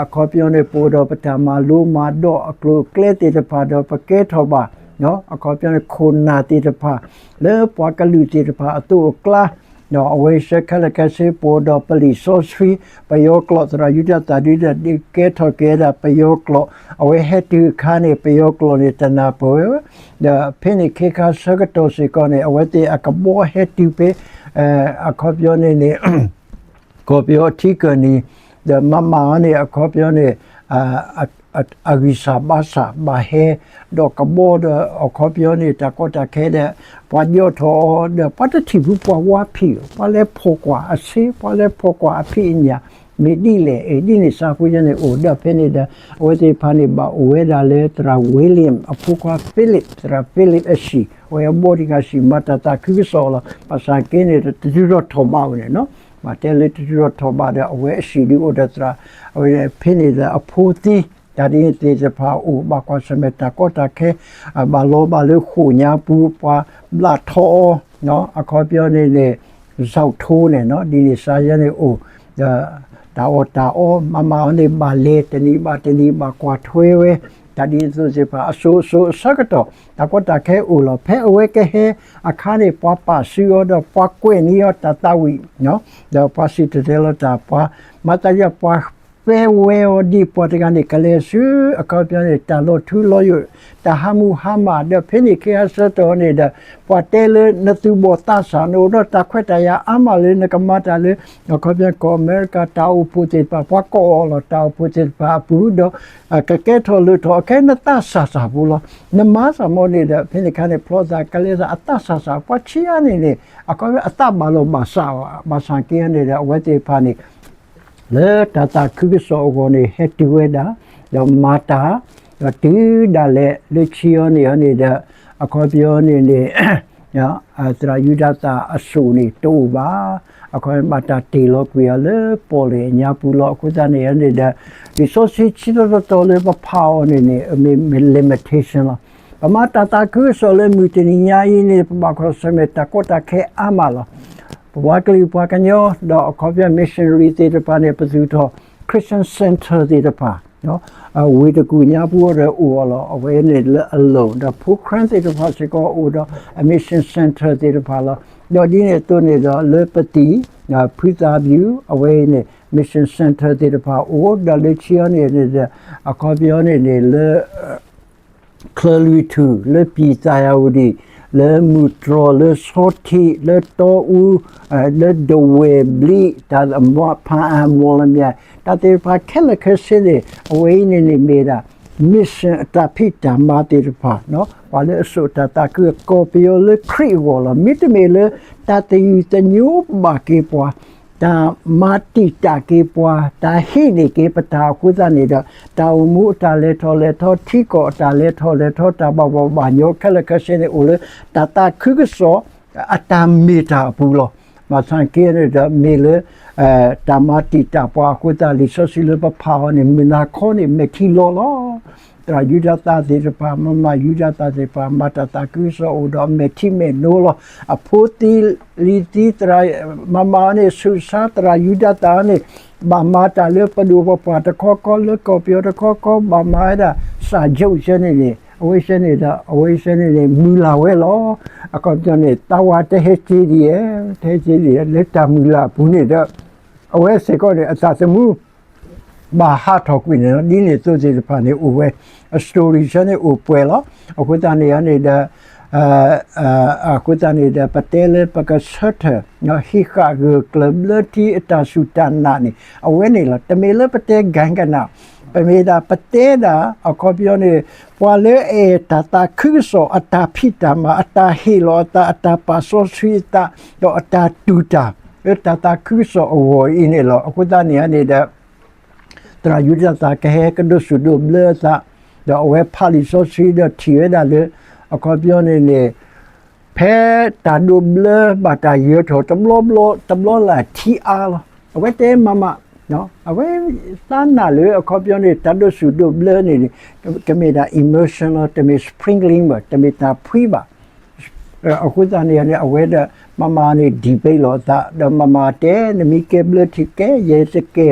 အခီပညီန့ၣ် ပအိၣ်ဒီးပတၢ်မၤလိမၤဒိးအကျိၤအကျဲသ့ၣ်တဖၣ် ဒီးပကဲထီၣ်ဘၣ် အခီပညီန့ၣ် ခိၣ်နၢ်သ့ၣ်တဖၣ် လၢပှၤကလုာ်သ့ၣ်တဖၣ်အသိးအကျါ ဒီးအဝဲဆဲခဲလၢာ်ခဲဆ့ ပအိၣ်ဒီးပလံာ်စီဆှံ ပယီၤကျိာ် သရၣ်ယူဒၤသၣ်ဒု ဒုးကဲထီၣ်က့ၤဝဲဒၣ်ပယီၤကျိာ် အဝဲဟဲတုၤအခါန့ၣ် ပယီၤကျိာ်န့ၣ် တနၢ်ပၢၢ်ဝဲ ဒီးဖဲန့ၣ်ခ့ခါဆၢကတီၢ်စ့ၢ်ကီးန့ၣ် အဝဲသ့ၣ်အကဘီဟဲတုၤဖဲ အခီပညီန့ၣ်န့ၣ် ကီၢ်ပယီၤထံကၢၢ်နံၤ ဒီးမၤမၤအီၤန့ၣ် အခီပညီန့ၣ် အဂံၢ်စၢ်ဘါစၢ်ဘၣ်ဟဲ ဒီးကဘီဒီး အခီပညီန့ၣ် တၢ်ကီတၢ်ခဲဒီး ပှၤယီၣ်ထီၣ်အီၤ ဒီးပှၤတထံၣ်ဖုပှၤဝါဖံး ပှၤလဲၤဖီၣ်ကွၢ်အဆ့ ပှၤလဲၤဖီၣ်ကွၢ်အဖံးအညၣ် မ့ၢ်ဒ်လဲၣ် ဒ်န့ၣ်စးဖူယဲန့ၣ်အိၣ် ဒီးဖဲန့ၣ်ဒီး အဝဲသ့ၣ်တဖၣ်န့ၣ် ဘၣ်အိၣ်ဝဲဒၣ်လၢသရၣ် William အဖိခွါ Philip သရၣ် Philip အဟံၣ် အဝဲအဘီတဂၤဟံၣ် မၤတၢ်သးခုကစီၣ်လီၤ. ဘၣ်ဆၣ်က့န့ၣ်ဒီး တတုၤထီၣ်ထီၣ်ဘးဝဲန့ၣ်နီၤ ဘၣ်တဲလၢတတုၤထီၣ်ထီၣ်ဘးဒီး အဝဲအဟံၣ်ဒုးအိၣ်ဒီးသရၣ် အဝဲဖဲန့ၣ်ဒီးအဖိသံ တၢ်ဒ်န့ၣ်သ့ၣ်တဖၣ်အိၣ် ဘၣ်ကွၢ်ဆၢၣ်မဲာ်တၢ်ကီတၢ်ခဲ ဘၣ်လီၤဘၣ်လၢဃိာ်ညါပူၤ ပှၤဘျးထီအီၤ အခီပညီန့ၣ်န့ၣ် စးထိန့ၣ်နီၤ ဒ်န့ၣ်စးယဲန့ၣ်အိၣ် ဒီးတၢ်အီၣ်တၢ်အီ မၤမၤအီၤန့ၣ် ဘၣ်လဲၤတနံၤဘၣ်တနံၤ ဘၣ်ကွၢ်ထွဲဝဲ တၢ်ဒ်န့ၣ်အသိးသ့ၣ်တဖၣ် အစိၤစိၤအဆၢကတီၢ် တၢ်ကီတၢ်ခဲအိၣ်လီၤ. ဖဲအဝဲကဟဲအခါန့ၣ် ပှၤပာ်စုအီၤဒီး ပှၤကွဲးန့ၢ်အီၤတၢ်သးဝံၣ် ဒီးပှၤစံၣ်တဲၤတဲလီၤတၢ် ပှၤမၤသးဒ် ပှၤ ပဲဝဲအီၤဒ်ပှၤတဂၤန့ၣ် ကလဲၤဆူ အခီပညီန့ၣ် တၢ်လီၤထူလီၤယိာ် တၢ်ဟးမူဟါမၢ် ဒီးဖဲန့ၣ်ခ့ဟးဆၢကတီၢ်န့ၣ်ဒီး ပှၤတဲလၢနသူၣ်ဘီၣ်သးစၢ် နအိၣ်ဒီးတၢ်ခွဲးတၢ်ယာ်အါမးလၢနကမၤတၢ်လၢ အခီပညီကီၢ်အမဲရကၤ တၢ်အိၣ်ဖှိၣ်သ့ၣ်တဖၣ် ပှၤကိးအီၤလီၤ တၢ်အိၣ်ဖှိၣ်သ့ၣ်တဖၣ်အပူၤဒီး ကကဲထီၣ်လိၣ်ထီၣ် အခဲနသးစၢ်စၢ်ဖိလီၤ. နမၤစၢ်မ့ၢ်န့ၣ်ဒီး ဖဲန့ၣ်ခါန့ၣ် ဖျီသးကလဲၤသးအသးစၢ်စၢ် ပှၤဆံးအါန့ၣ်န့ၣ် အခီပညီအသးဘၣ်လီၤဘၣ်စး ဘၣ်ဆၣ်က့န့ၣ်ဒီး အဝဲသ့ၣ်တဖၣ်န့ၣ် လၢတၢ်သးခုကစီၣ်အဂီၢ်န့ၣ် ဟဲတုၤဝဲဒၣ် ဒီးမၤတၢ် ဒီးတုၤဒၣ်လဲာ်လၢခံအီၤန့ၣ်အီၤန့ၣ်ဒီး အခီပညီန့ၣ်န့ၣ် သရၣ်ယူဒၤသၣ်အစိၣ်န့ၣ်တအိၣ်ဘၣ်. အခီပညီဘၣ်တၢ်တ့ၢ်လီၤကွံာ်အီၤလၢပီၣ်လဲၣ်အညါပူၤလီၤ. အဃိသတးန့ၣ်န့ၣ်ဒီး လံာ်စီဆှံဆံသီသီလၢပဖးအီၤန့ၣ်န့ၣ် မ့ၢ် limitation လီၤ. ပမၤတၢ်သးခုကစီၣ်လၢမုၢ်တနံၤညါအံၤန့ၣ် ပဘၣ်ကွၢ်ဆၢၣ်မဲာ်တၢ်ကီတၢ်ခဲအါမးလီၤ. ပပှၤကလုာ်ပှၤကညီ ဒီးအခီပညီ missionary သ့ၣ်တဖၣ်န့ၣ် ပသူၣ်ထီၣ် Christian Center သ့ၣ်တဖၣ် ဝ့ၢ်တကူၣ်ညါပူၤအီၤဒီးအိၣ်အီၤလီၤ. အဝဲန့ၣ်လၢအလိၤ ဒီးဖိခရံာ်သ့ၣ်တဖၣ်စ့ၢ်ကီးအိၣ်ဒီးအ mission center သ့ၣ်တဖၣ်လီၤ. ဒီးဒ်န့ၣ်အသိးန့ၣ်ဒီးလၢပသံၣ် ဖုသးပူၤ အဝဲအံၤန့ၣ် mission center သ့ၣ်တဖၣ်အိၣ် ဒီးလၢခံအီၤန့ၣ်န့ၣ်ဒီး အခီပညီန့ၣ်န့ၣ်လၢ ချၢၣ်လွံၢ်ထူၣ် လၢပံၢ်သၣ်ယၣ်ဝတံၣ် လၢမုၢ်တြီၢ် လၢဆီထံး လၢတီအူ လၢဒဝဲၢ်ဘျံး တၢ်မၤဖးအါ မီၣ်လမၠဲၣ် တၢ်သ့ၣ်တဖၣ်ခဲလၢာ်ခဲဆ့န့ၣ် အဝဲအံၤန့ၣ်န့ၣ်မ့ၢ်ဒၣ် mission အတၢ်ဖံးတၢ်မၤသ့ၣ်တဖၣ် ပှၤလၢအစိာ်တၢ်သးခု ကီၢ်ပယီၤလၢခရံာ်အဂီၢ်လီၤ. မ့တမ့ၢ်လၢ တၢ်သယုၢ်သညိဘၣ်က့ၤပှၤ တၢ်မၤတံာ်တာ်က့ၤပှၤ တၢ်ဟ့ၣ်န့ၢ်က့ၤပတၢ်အဃိသတးန့ၣ်ဒီး တၢ်အိၣ်မူအတၢ်လဲၤထီၣ်လဲၤထီ ထံကီၢ်အတၢ်လဲၤထီၣ်လဲၤထီ တၢ်ဘၣ်ဘီၣ်ဘၣ်ညီခဲလၢာ်ခဲဆ့န့ၣ် အိၣ်လၢတၢ်သးခုကစီၣ်အတၢ်မ့ၢ်တၢ်အပူၤလီၤ. ဘၣ်ဆၣ်က့န့ၣ်ဒီးမ့ၢ်လၢ တၢ်မၤတံာ်တာ်ပှၤအဃိသတး လံာ်စီဆှံလၢပဖးအီၤန့ၣ် မုၢ်နၤခီန့ၣ် မဲာ်ထံလီၤလီၤ. သရၣ်ယူဒၤသၣ်သ့ၣ်တဖၣ် မမၤယူဒၤသၣ်သ့ၣ်တဖၣ် မၤတၢ်သးခုကစီၣ်အိၣ်ဒီးမဲာ်ထံမဲာ်နိလီၤ. အဖိသံလံၤသံသရၣ် မမၤအီၤန့ၣ် ဆူးစါသရၣ်ယူဒၤသၣ်န့ၣ် ဘၣ်မၤတၢ်လၢပဒိၣ်ပပှၢ်တခီခီ လၢကီၢ်ပယီၤတခီခီ ဘၣ်မၤဝဲဒၣ် စၢ်ယိးဆဲန့ၣ်န့ၣ် အဝဲဆဲန့ၣ်ဒီး အဝဲဆဲန့ၣ်န့ၣ် မုၢ်လၢ်ဝဲလီၤ. အခီပညီန့ၣ် သးဝးတဟဲက့ၤဒံးဧါ တဟဲက့ၤဒံးဧါ လၢတၢ်မုၢ်လၢ်အပူၤန့ၣ်ဒီး အဝဲစ့ၢ်ကီးန့ၣ် အသးသမူ ဘၣ်ဟးထီၣ်ကွံာ်န့ၣ်လီၤ. ဒ်န့ၣ်အသိးသ့ၣ်တဖၣ်န့ၣ် အိၣ်ဝဲ အ story ဆၢန့ၣ်အိၣ်ပှဲၤလီၤ. အဃိသတးန့ၣ်န့ၣ်ဒီး အဃိသတးန့ၣ်ဒီး ပတဲလၢပကဆၢထၢၣ် ဟံးဃာ်ဂၢၢ်ကျၢၤဘျၢထံအတၢ်စူၢ်တၢ်နာ်န့ၣ် အဝဲန့ၣ်လီၤ. တမ့ၢ်လၢပတဲ ကၣ်ကနၣ် ပမ့ၢ်ဒၣ်ပတဲဒၣ် အခီပညီန့ၣ် ပှၤလၢအအဲၣ်တၢ်သးခုကစီၣ် အတၢ်ဖံးတၢ်မၤ အတၢ်ဟ့ၣ်လီၤအသး အတၢ်ပာ်စီဆှံအသး ဒီးအတၢ်တူၢ်တၢ် လၢတၢ်သးခုကစီၣ်အဂီၢ်အံၤန့ၣ်လီၤ. အဃိသတးန့ၣ်န့ၣ်ဒီး သရၣ်ယူဒၤသၣ်ကဟဲကဒိးဆူၣ်ဒိးဘျၢအသး ဒီးအဝဲဖးလံာ်စီဆှံဒီးထံၣ်ဝဲဒၣ်လၢ အခီပညီန့ၣ်န့ၣ် ဖဲတၢ်ဒိးဘျၢဘၣ်တၢ်ယၢၤထီၣ်တဘျီဘျီ တဘျီလၢ်ထံအါလီၤ. အဝဲတဲမၤမၤ အဝဲသးနာ်လၢအခီပညီန့ၣ် တၢ်ဒိးဆူၣ်ဒိးဘျၢန့ၣ် ကမ့ၢ်ဒၣ် immersion လီၤ, တမ့ၢ် sprinkling ဘၣ်, တမ့ၢ်တၢ်ဖှံဘၣ်. အဃိသတးန့ၣ်န့ၣ် အဝဲဒီးမၤမၤန့ၣ် debate လီၤအသး ဒီးမၤမၤတဲ နမ့ၢ်ကဲဘျၢထံကဲ ယဲတကဲ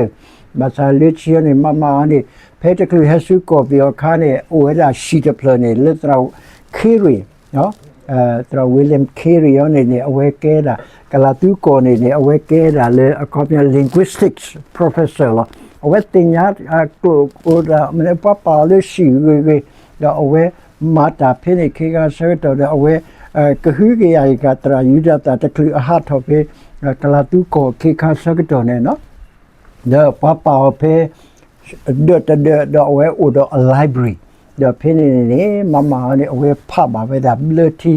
ဘၣ်ဆၣ်လၢခံန့ၣ် မၤမၤန့ၣ် ဖဲတချုးဟဲဆူကီၢ်ပယီၤအခါန့ၣ် အိၣ်ဝဲဒၣ်ဟံၣ်တဖျၢၣ်န့ၣ် လၢသရၣ် Carey သရၣ် William Carey အီၤန့ၣ်န့ၣ် အဝဲကဲဒၣ် ကလၤသူကီၢ်န့ၣ်န့ၣ် အဝဲကဲဒၣ်လၢအခီပညီ linguistics professor လီၤ. အဝဲသ့ၣ်ညါကျိာ်အိၣ်ဒီး မ့ၢ်ပှၤပာ်အီၤလၢဟံၣ်ဂ့ၤဂ့ၤ ဒီးအဝဲမၤတၢ်ဖဲန့ၣ် ခ့ခါဆၢကတီၢ်ဒီး အဝဲကဟုကယာ်က့ၤသရၣ်ယူဒၤသၣ်တချုးအဟးထီၣ်ဖဲ ကလၤသူကီၢ်ခ့ခါဆၢကတီၢ်န့ၣ် ဒီးပှၤပာ်အီၤဖဲ ဒၢးတဒၢး ဒီးအဝဲအိၣ်ဒီးအ library ဒီးဖဲန့ၣ်န့ၣ် မၤမၤအီၤန့ၣ် အဝဲဖးဘၣ်ဝဲဒၣ်ဘျၢထံ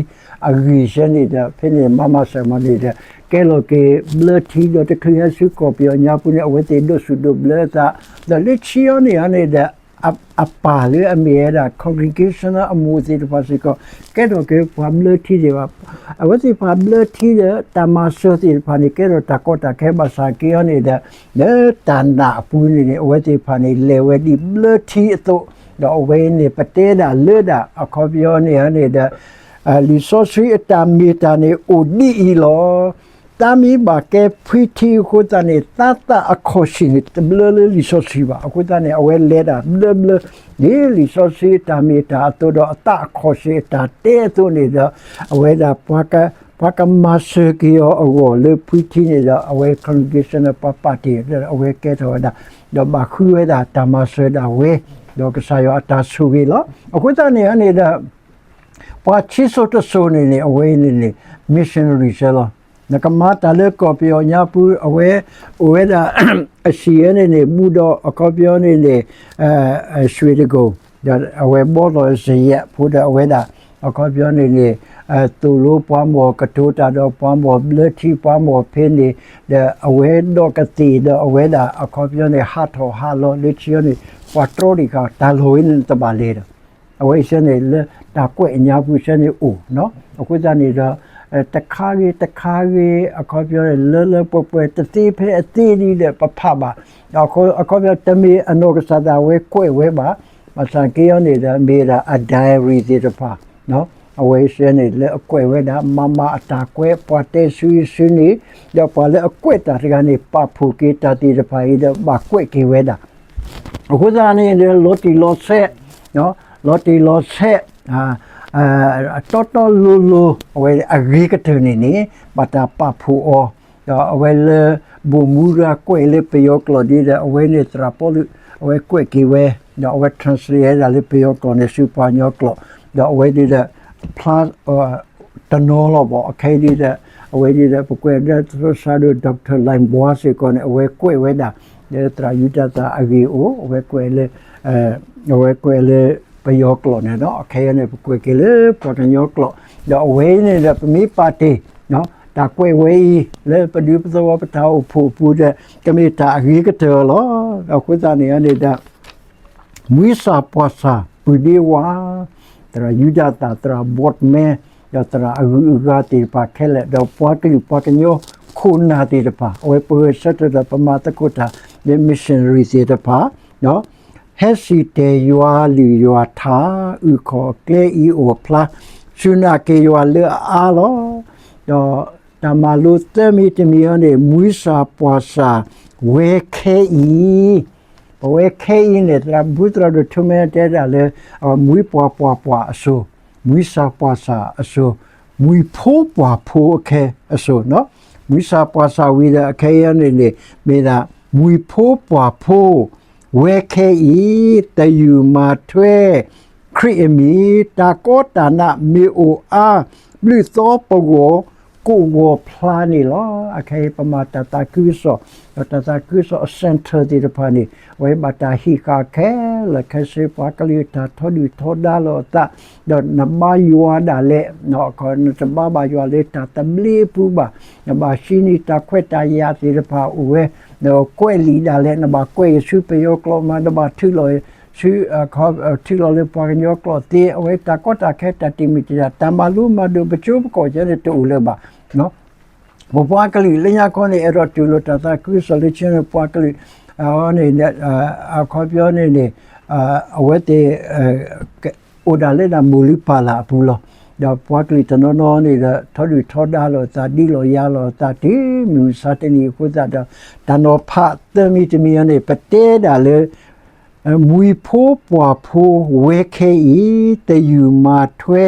အဂ့ၢ်ဆၢန့ၣ်ဒီး ဖဲန့ၣ်မၤမၤစၢၤမၤန့ၣ်ဒီး ကဲလီၤက့ၤဘျၢထံဒီးတချုးဟဲဆူကီၢ်ပယီၤညါပူၤန့ၣ် အဝဲသ့ၣ်ဒိးဆူၣ်ဒိးဘျၢအသး ဒီးလၢခံအီၤန့ၣ်န့ၣ်ဒီး အပၢ်လၢအမ့ၢ်ဝဲဒၣ် congregational အမိၢ်သ့ၣ်တဖၣ်စ့ၢ်ကီး ကဲထီၣ်က့ၤပှၤဘျၢထံသ့ၣ်တဖၣ် အဝဲသ့ၣ်တဖၣ်ဘျၢထံဒီးတၢ်မၤစၢၤသ့ၣ်တဖၣ်န့ၣ် ကဲထီၣ်တၢ်ကီတၢ်ခဲဘၣ်ဆၣ်က့အီၤန့ၣ်ဒီး လၢတၢ်နာ်အပူၤန့ၣ်န့ၣ် အဝဲသ့ၣ်တဖၣ်န့ၣ် လဲၤဝဲဒ်ဘျၢထံအသိး ဒီးအဝဲန့ၣ် ပတဲဒၣ်လၢဒၣ်အခီပညီန့ၣ်န့ၣ်ဒီး လံာ်စီဆှံအတၢ်မ့ၢ်တၢ်န့ၣ်အိၣ်ဒ်အံၤလီၤ. တၢ်မ့ၢ်ဘၣ်ကဲဖှံထံအဃိသတးန့ၣ် သးသၣ်အခီၣ်ဆံၣ်န့ၣ် တဘျၢလၢလံာ်စီဆှံဘၣ်. အဃိသတးန့ၣ် အဝဲလဲၤဒၣ်ဘျၢဘျၢ ဒ်လံာ်စီဆှံအတၢ်မ့ၢ်တၢ်အသိးဒီး အသၣ်အခီၣ်ဆံၣ်အတၢ်တဲအသိးန့ၣ်ဒီး အဝဲဒၣ် ပှၤကမၤစၢၤက့ၤအီၤအဂီၢ်လၢဖှံထံန့ၣ်ဒီး အဝဲ congregation ပှၤပာ်တ့ၢ်ဒီး အဝဲကဲထီၣ်ဝဲဒၣ် ဒီးဘၣ်ဃုဝဲဒၣ်တၢ်မၤစၢၤဒၣ်ဝဲ ဒီးကစၢ်ယွၤအတၢ်ဆိၣ်ဂ့ၤလီၤ. အဃိသတးန့ၣ်န့ၣ်ဒီး ပှၤခံစိၤတစိၤန့ၣ်န့ၣ် အဝဲန့ၣ်န့ၣ် missionary စဲလီၤ. နကမၤတၢ်လၢကီၢ်ပယီၤညါပူၤ အဝဲ အိၣ်ဝဲဒၣ် အဟံၣ်ဝဲန့ၣ်န့ၣ် ဘူးဒီးအခီပညီန့ၣ်န့ၣ် ရွှေတိဂုံ ဒီးအဝဲဘီလီၤစယဲၢ်ဖိဒီးအဝဲဒၣ် အခီပညီန့ၣ်န့ၣ် သိၣ်လိပှၤမီၢ်ကတိၤတၢ်ဒီးပှၤမီၢ်ဘျၢထံပှၤမီၢ်ဖဲန့ၣ် ဒီးအဝဲဒီးကသ့ၣ်ဒီးအဝဲဒၣ် အခီပညီန့ၣ် ဟးထီၣ်ဟးလီၤလၢခံန့ၣ် ပှၤတြီတံၢ်ဃာ်တၢ်လီၢ်ဝဲန့ၣ်တဘၣ်လဲၤဒီး အဝဲအံၤဆၢန့ၣ် လၢတၢ်ကွဲးအညါပူၤဆၢန့ၣ်အိၣ် အဃိသတးန့ၣ်ဒီး တခါဂ့ၤတခါဂ့ၤ အခီပညီန့ၣ် လၢလၢပှဲၤပှဲၤ တသ့ဖဲအသ့ဒ်ဒီး ပဖးဘၣ်. အခီပညီ တမ့ၢ်အနီၢ်ကစၢ်ဒၣ်ဝဲကွဲးဝဲဘၣ်. ဘၣ်ဆၣ်က့အီၤန့ၣ်ဒီး မ့ၢ်ဒၣ်အ diary သ့ၣ်တဖၣ် အဝဲစဲန့ၣ် လၢအကွဲးဝဲဒၣ် မၤမၤအတၢ်ကွဲး ပှၤတဲဆူအံၤဆူန့ၣ်, ဒီးပှၤလၢအကွဲးတၢ်တဂၤန့ၣ် ပာ်ဖှိၣ်က့ၤတၢ်သ့ၣ်တဖၣ်အံၤဒီး ဘၣ်ကွဲးက့ၤဝဲဒၣ်. အဃိသတးန့ၣ်ဒီး လီၤတံၢ်လီၤဆဲး, လီၤတံၢ်လီၤဆဲး တီတီလိၤလိၤ အဝဲအဂ့ၤကတၢၢ်န့ၣ်န့ၣ် ဘၣ်တၢ်ပာ်ဖှိၣ်အီၤ, ဒီးအဝဲလၢ ဘိၣ်မူရၤကွဲးလၢပယီၤကျိာ်ဒ်ဒီး အဝဲန့ၣ်သရၣ်ပီလူး အဝဲကွဲးက့ၤဝဲ, ဒီးအဝဲ translate ဝဲဒၣ်လၢပယီၤကျိာ်န့ၣ် ဆူပှၤကညီကျိာ်, ဒီးအဝဲဒ်ဒီး ဖျါ တနီၤလီၤဘၣ်. အခဲအံၤဒ်ဒီး အဝဲဒ်ဒီး ပကွဲးဒၣ်သရၣ်ဆၣ်ဒိၣ် Doctor Lai Bwa စ့ၢ်ကီးန့ၣ် အဝဲကွဲးဝဲဒၣ် လၢသရၣ်ယူဒၤသၣ်အဂ့ၢ်အိၣ် အဝဲကွဲးလၢ အဝဲကွဲးလၢပယီၤကျိာ်န့ၣ်ဒီး အခဲအံၤန့ၣ် ပကွဲးက့ၤလၢပှၤကညီကျိာ်, ဒီးအဝဲအံၤန့ၣ်ဒီး ပမ့ၢ်ပာ်တ့ၢ် တၢ်ကွဲးဝဲအံၤ လၢပဒူပသဝီပတၢ်အိၣ်ဖှိၣ်အပူၤဒီး ကမ့ၢ်တၢ်အဂ့ၤကတၢၢ်လီၤ. အဃိသတးန့ၣ်န့ၣ်ဒီး မွံစၢ်ပှၢ်စၢ် ပုၢ်ဒ့ဝါ, သရၣ်ယူဒၤသၣ်, သရၣ် Boardman, ဒီးသရၣ်အဂုၤအဂၤသ့ၣ်တဖၣ်ခဲလၢာ်, ဒီးပှၤကလုာ်ပှၤကညီခိၣ်နၢ်သ့ၣ်တဖၣ် အဝဲပဂဲၤဆၢထၢၣ်ဒီးပမၤသကိးတၢ် လၢ missionary သ့ၣ်တဖၣ် ဟဲစံၣ်တဲၤယွၤလုၢ်ယွၤထါ, အုၣ်ခီၣ်ကျဲအံၤအိၣ်ဖျါ, စူၢ်နာ်က့ၤယွၤလၢအအါလီၤ. ဒီးတၢ်မၤလိသၢမံၤတမံၤအံၤန့ၣ် မွံစၢ်ပှၢ်စၢ် ဝဲခဲအံၤ, ပဝဲခဲအံၤန့ၣ် သရၣ်ဘူးသရၣ်ဒိၣ် ထူမဲတဲဒၣ်လၢ မွံပှၢ်ပှၢ်ပှၢ်အစိၤ, မွံစၢ်ပှၢ်စၢ်အစိၤ, မွံဖိပှၢ်ဖိအခဲအစိၤ, မွံစၢ်ပှၢ်စၢ်ဝံၤဒီး အခဲအံၤန့ၣ်န့ၣ် မ့ၢ်ဒၣ် မွံဖိပှၢ်ဖိ ဝဲခဲအံၤ သယုၢ်မၤထွဲ ခရံာ်အမံၤ တၢ်ကီတၢ်နးမ့ၢ်အိၣ်အါ ဘျုးသီပဂီၢ် ကိးဂီၤဖျါန့ၣ်လီၤ. အခဲအံၤပမၤတၢ်သးခုကစီၣ်, ဒီးတၢ်သးခုကစီၣ်အ center သ့ၣ်တဖၣ်န့ၣ် အဝဲဘၣ်တၢ်ဟံးဃာ်ခဲလၢာ်ခဲဆ့ ပှၤကလုာ်တၢ်ထီဒုၣ်ထီဒါလိာ်အသး, ဒီးနဘါယွၤဒၣ်လဲာ်, နတဘါဘၣ်ယွၤလၢတၢ်သဘျ့အပူၤဘၣ်, နဘၣ်ဟံးန့ၢ်တၢ်ခွဲးတၢ်ယာ်သ့ၣ်တဖၣ်အိၣ်ဝဲ, နကွဲးလံာ်ဒၣ်လဲာ် နဘၣ်ကွဲးအံၤဆူပယီၤကျိာ်မး နဘၣ်ထုးလီၤ ဆူ ထုးလီၤလၢပှၤကညီကျိာ်သ့ အဝဲတၢ်ကီတၢ်ခဲတၢ်တံာ်မုၢ်တံာ်တာ် တၢ်မၤလိမၤဒိးပကၠိပကီၢ်ကဲန့ၣ် တအိၣ်လၢၤဘၣ်. ပပှၤကလုာ်လၢညါခီန့ၣ် အဲၣ်ဒိးတူၢ်လိာ်တၢ်သးခုကစီၣ်လၢ channel ပှၤကလုာ် န့ၣ် အခီပညီန့ၣ်န့ၣ် အဝဲသ့ၣ် အိၣ်ဒၣ်လၢဒၣ်မိၢ်လုၢ်ပၢ်လၢ်အပူၤလီၤ. ဒီးပှၤကလုာ်တနီၤနီၤန့ၣ်ဒီး ထီဒုၣ်ထီဒါလိာ်အသး ဒံးလိာ်ယၤလိာ်အသးတုၤမုၢ်မဆါတနံၤအဃိသတးဒီး တၢ်နီၤဖးသၢမံၤတမံၤအံၤန့ၣ် ပတဲဒၣ်လၢ မွံဖိပှၢ်ဖိဝဲခဲအံၤ သယုၢ်မၤထွဲ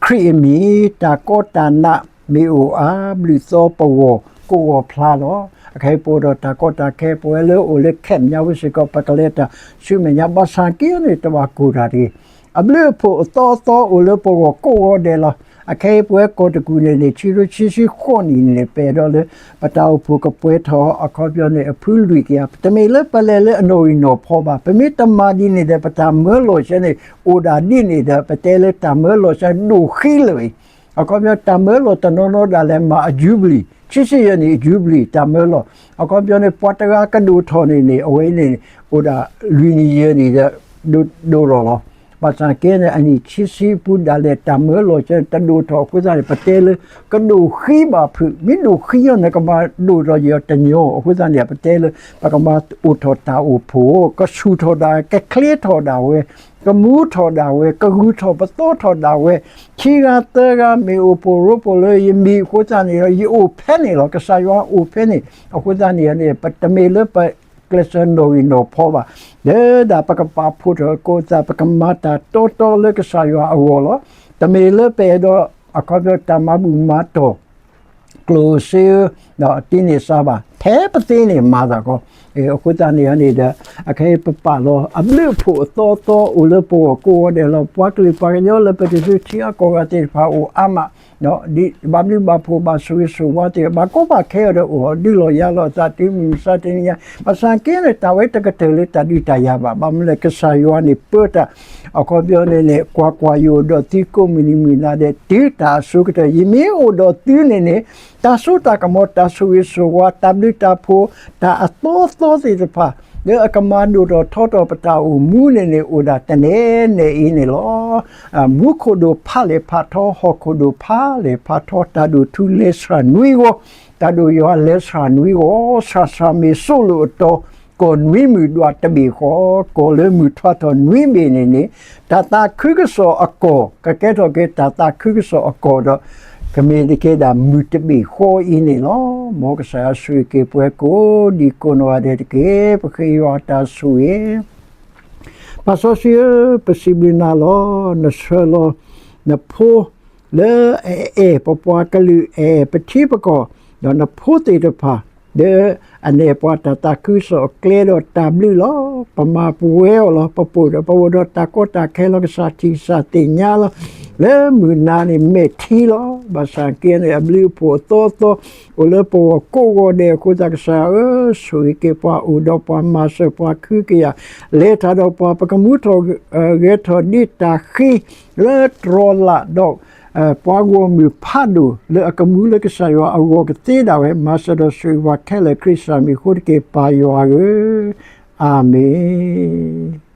ခရံာ်အမံၤ တၢ်ကီတၢ်နးမ့ၢ်အိၣ်အါ ဘျုးသီပဂီၢ် ကိးဂီၤဖျါလီၤ. အခဲအံၤပအိၣ်ဒီးတၢ်ကီတၢ်ခဲ ပဝဲလၢအိၣ်လၢ camp ညါဝဲစ့ၢ်ကီး ပကလဲၤတၢ်ဆူမဲာ်ညါ ဘၣ်ဆၣ်က့န့ၣ် တဘၣ်ကိၢ်တၢ်တဂ့ၤ. အဘျုးအဖှိၣ်အသီအသီအိၣ်လၢပဂီၢ်ကိးဂီၤဒဲးလီၤ. အခဲအံၤပဝဲကီၢ်တကူၣ်န့ၣ်န့ၣ် ခံကထိခံဆံဃိးနံၣ်န့ၣ် ပအဲၣ်ဒိးလၢ ပတၢ်အိၣ်ဖှိၣ်ကပှဲၤထီၣ် အခီပညီန့ၣ် အဖုလွံၢ်ကယၤ တမ့ၢ်လၢပလဲၤလၢအနီၣ်ဂံၢ်နီၣ်ဖီဘၣ်. ပမ့ၢ်တမၤဒ်န့ၣ်ဒီး ပတၢ်မၢလီၤဆၢန့ၣ် အိၣ်ဒၣ်ဒ်န့ၣ်ဒီး ပတဲလၢတၢ်မၢလီၤဆၢဒိၣ်ဃံလၢာ်အံၤ အခီပညီ တၢ်မၢလီၤတနီၤနီၤဒၣ်လဲာ်မၤအယူဘလံၤ ခံဆံယဲၢ်နံၣ်အယူဘလံၤ တၢ်မၢလီၤ. အခီပညီန့ၣ် ပှၤတဂၤကဒိၣ်ထီၣ်န့ၣ်န့ၣ် အဝဲန့ၣ် အိၣ်ဒၣ်လွံၢ်နံၣ်ယဲၢ်နံၣ်ဒီး ဒိၣ်ထီၣ်လီၤ. ဘၣ်ဆၣ်က့န့ၣ် အနံၣ်ခံဆံအပူၤဒၣ်လဲာ် တၢ်မၢလီၤဆၢန့ၣ် တဒိၣ်ထီၣ်အဃိသတးန့ၣ် ပတဲလၢ ကဒိၣ်ဃံဘၣ်ဖုး မ့ၢ်ဒိၣ်ဃံအီၤန့ၣ် ကဘၣ်ဒိၣ်ထီၣ်ယဲၢ်တညီ အဃိသတးန့ၣ် ပတဲလၢ ပကဘၣ်အိၣ်ထီၣ်တၢ်အိၣ်ဖှိၣ် ကဆူၣ်ထီၣ်ဒၣ် ကချ့ထီၣ်ဒၣ်ဝဲ ကမူထီၣ်ဒၣ်ဝဲ ကဂုာ်ထီၣ်ပသီထီၣ်ဒၣ်ဝဲ ခံဂၤသၢဂၤမ့ၢ်အိၣ်ဖှိၣ်ရိဖှိၣ်လၢယမံၤအဃိသတးန့ၣ် ယအိၣ်ဖဲန့ၣ်လီၤ. ကစၢ်ယွၤအိၣ်ဖဲန့ၣ် အဃိသတးန့ၣ် ပတမ့ၢ်လၢပကျဲးစၢးနီၣ်ဂံၢ်နီၣ်ဖီဘၣ်. လၢဒၣ်ပကပာ်ဖှိၣ်ထီၣ်ကိးသး ပကမၤတၢ်တီတီလၢကစၢ်ယွၤအဂီၢ်လီၤ. တမ့ၢ်လၢပအဲၣ်ဒိး အခီပညီတၢ်မၤဘူၣ်မၤတီၢ် ကျိၣ်စ့ဧၢ ဒီးတံၢ်န့ၢ်သးဘၣ် ဖဲပသ့န့ၣ်မၤသးကီး. အဃိသတးန့ၣ်န့ၣ်ဒီး အခဲအံၤပပာ်လီၤ အဘျုးအဖှိၣ်အသီအသီအိၣ်လၢပဂီၢ်ကိးဂီၤဒဲးလီၤ. ပှၤကလုာ်ပှၤကညီလၢပတံၤသကိးထံအကီၢ်ဂၤသ့ၣ်တဖၣ်အိၣ်အါမး ဒ်ဘၣ်ဘျုးဘၣ်ဖှိၣ်ဘၣ်ဆိၣ်ဂ့ၤဆိၣ်ဝါသ့ၣ် ဘၣ်ကီဘၣ်ခဲအီၤဒီးအိၣ်ဒုးလီၤယၤလီၤအသးတုၤမုၢ်မဆါတနံၤညါ ဘၣ်ဆၣ်က့န့ၣ် တၢ်ဝဲတကတၢၢ်လၢတၢ်ဒုးတၢ်ယၤဘၣ်. ဘၣ်မနုၤလဲၣ် ကစၢ်ယွၤန့ၣ်ပၢတၢ် အခီပညီန့ၣ်န့ၣ် ကွၢ်ကွၢ် ယအိၣ်ဒီးသုကိးမုၢ်နံၤမုၢ်နၤဒဲး တုၤတၢ်အစိၤကတၢၢ် ယမ့ၢ်အိၣ်ဒီးသုန့ၣ်န့ၣ် တၢ်စိတၢ်ကမီၤ တၢ် တၢ်ဆိၣ်ဂ့ၤဆိၣ်ဝါ တၢ်ဘျုးတၢ်ဖှိၣ် တၢ်အသီသီသ့ၣ်တဖၣ် လၢအကမၤဒိၣ်ထီၣ်ထီထီၣ်ပတၢ်အိၣ်မူန့ၣ်န့ၣ် အိၣ်ဒၣ်တနဲနဲအံၤန့ၣ်လီၤ. မူခိၣ်ဒိၣ်ဖးလဲၢ်ဖးထီ, ဟီၣ်ခိၣ်ဒိၣ်ဖးလဲၢ်ဖးထီ, တၢ်ဒိၣ်ထူလဲၤဆှၣ်နွံဂီၤ, တၢ်ဒိၣ်ယွၤလဲၤဆှၣ်နွံဂီၤ, ဆှၣ်ဆှၣ်မ့ၢ်စိၣ်လိာ်အတီၤ, ကီၢ်နွံမုၢ်ဒွးတဘ့ၣ်ဃီ, ကီၢ်လၢမုၢ်ထွါထီၣ်နွံဘ့ၣ်န့ၣ်န့ၣ် တၢ်သးခုကစီၣ်အကီၢ် ကကဲထီၣ်က့ၤတၢ်သးခုကစီၣ်အကီၢ်ဒီး ကမ့ၢ်တက့ၢ်ဒၣ်မုၢ်တဘ့ၣ်ဃီအံၤန့ၣ်လီၤ. မ်ကစၢ်ယွၤဆိၣ်ဂ့ၤက့ၤပှၤကိးဒံကိးနီၢ်ဂၤဒဲးတက့ၢ်. ပဃ့ယွၤတၢ်ဆိၣ်ဂ့ၤ ပၢ်စီဆှံဧၢ, ပစံးဘျုးနၤလီၤ. နဆှၢလီၤနဖိလၢအအဲၣ်ပပှၤကလုာ် အဲၣ်ပထံပကီၢ်, ဒီးနဖိသ့ၣ်တဖၣ် လၢအနဲၣ်ပှၤတၢ်သးခုကစီၣ်အကျဲဒီးတၢ်ဘျုးလီၤ. ပမၤပဝဲအီၤလီၤ. ပပိာ်ဒီးပအိၣ်ဒီးတၢ်ကီတၢ်ခဲလီၤ. ကစၢ်ထံၣ်ကစၢ်သ့ၣ်ညါလီၤ. လၢမုၢ်နၤန့ၣ်မဲာ်ထံလီၤ. ဘၣ်ဆၣ်က့န့ၣ် အဘျုးအဖှိၣ်အသီသီ အိၣ်လၢပဂီၢ်ကိးဂီၤဒဲးအဃိသတး ကစၢ်ဧၢ, ဆိၣ်ဂ့ၤက့ၤပှၤ အိၣ်ဒီးပှၤ မၤစၢၤပှၤ ခုကယာ် လဲၤတၢ်ဒီးပှၤ ပကမူထီၣ်ဂဲၤထီၣ်ဒ်တၢ်ဃ့ လၢတြီလၢ်ဒီး ပှၤဂီၢ်မုၢ်ဖးဒိၣ် လၢအကမူလၢကစၢ်ယွၤအဂီၢ်ကသ့ဒၣ်ဝဲ မၤစၢၤဒီးဆိၣ်ဂ့ၤပှၤခဲလၢာ် ခရံာ်စၢ်မံၤအဃိတက့ၢ် ပၢ်ယွၤဧၢ, အၤမ့ၣ်.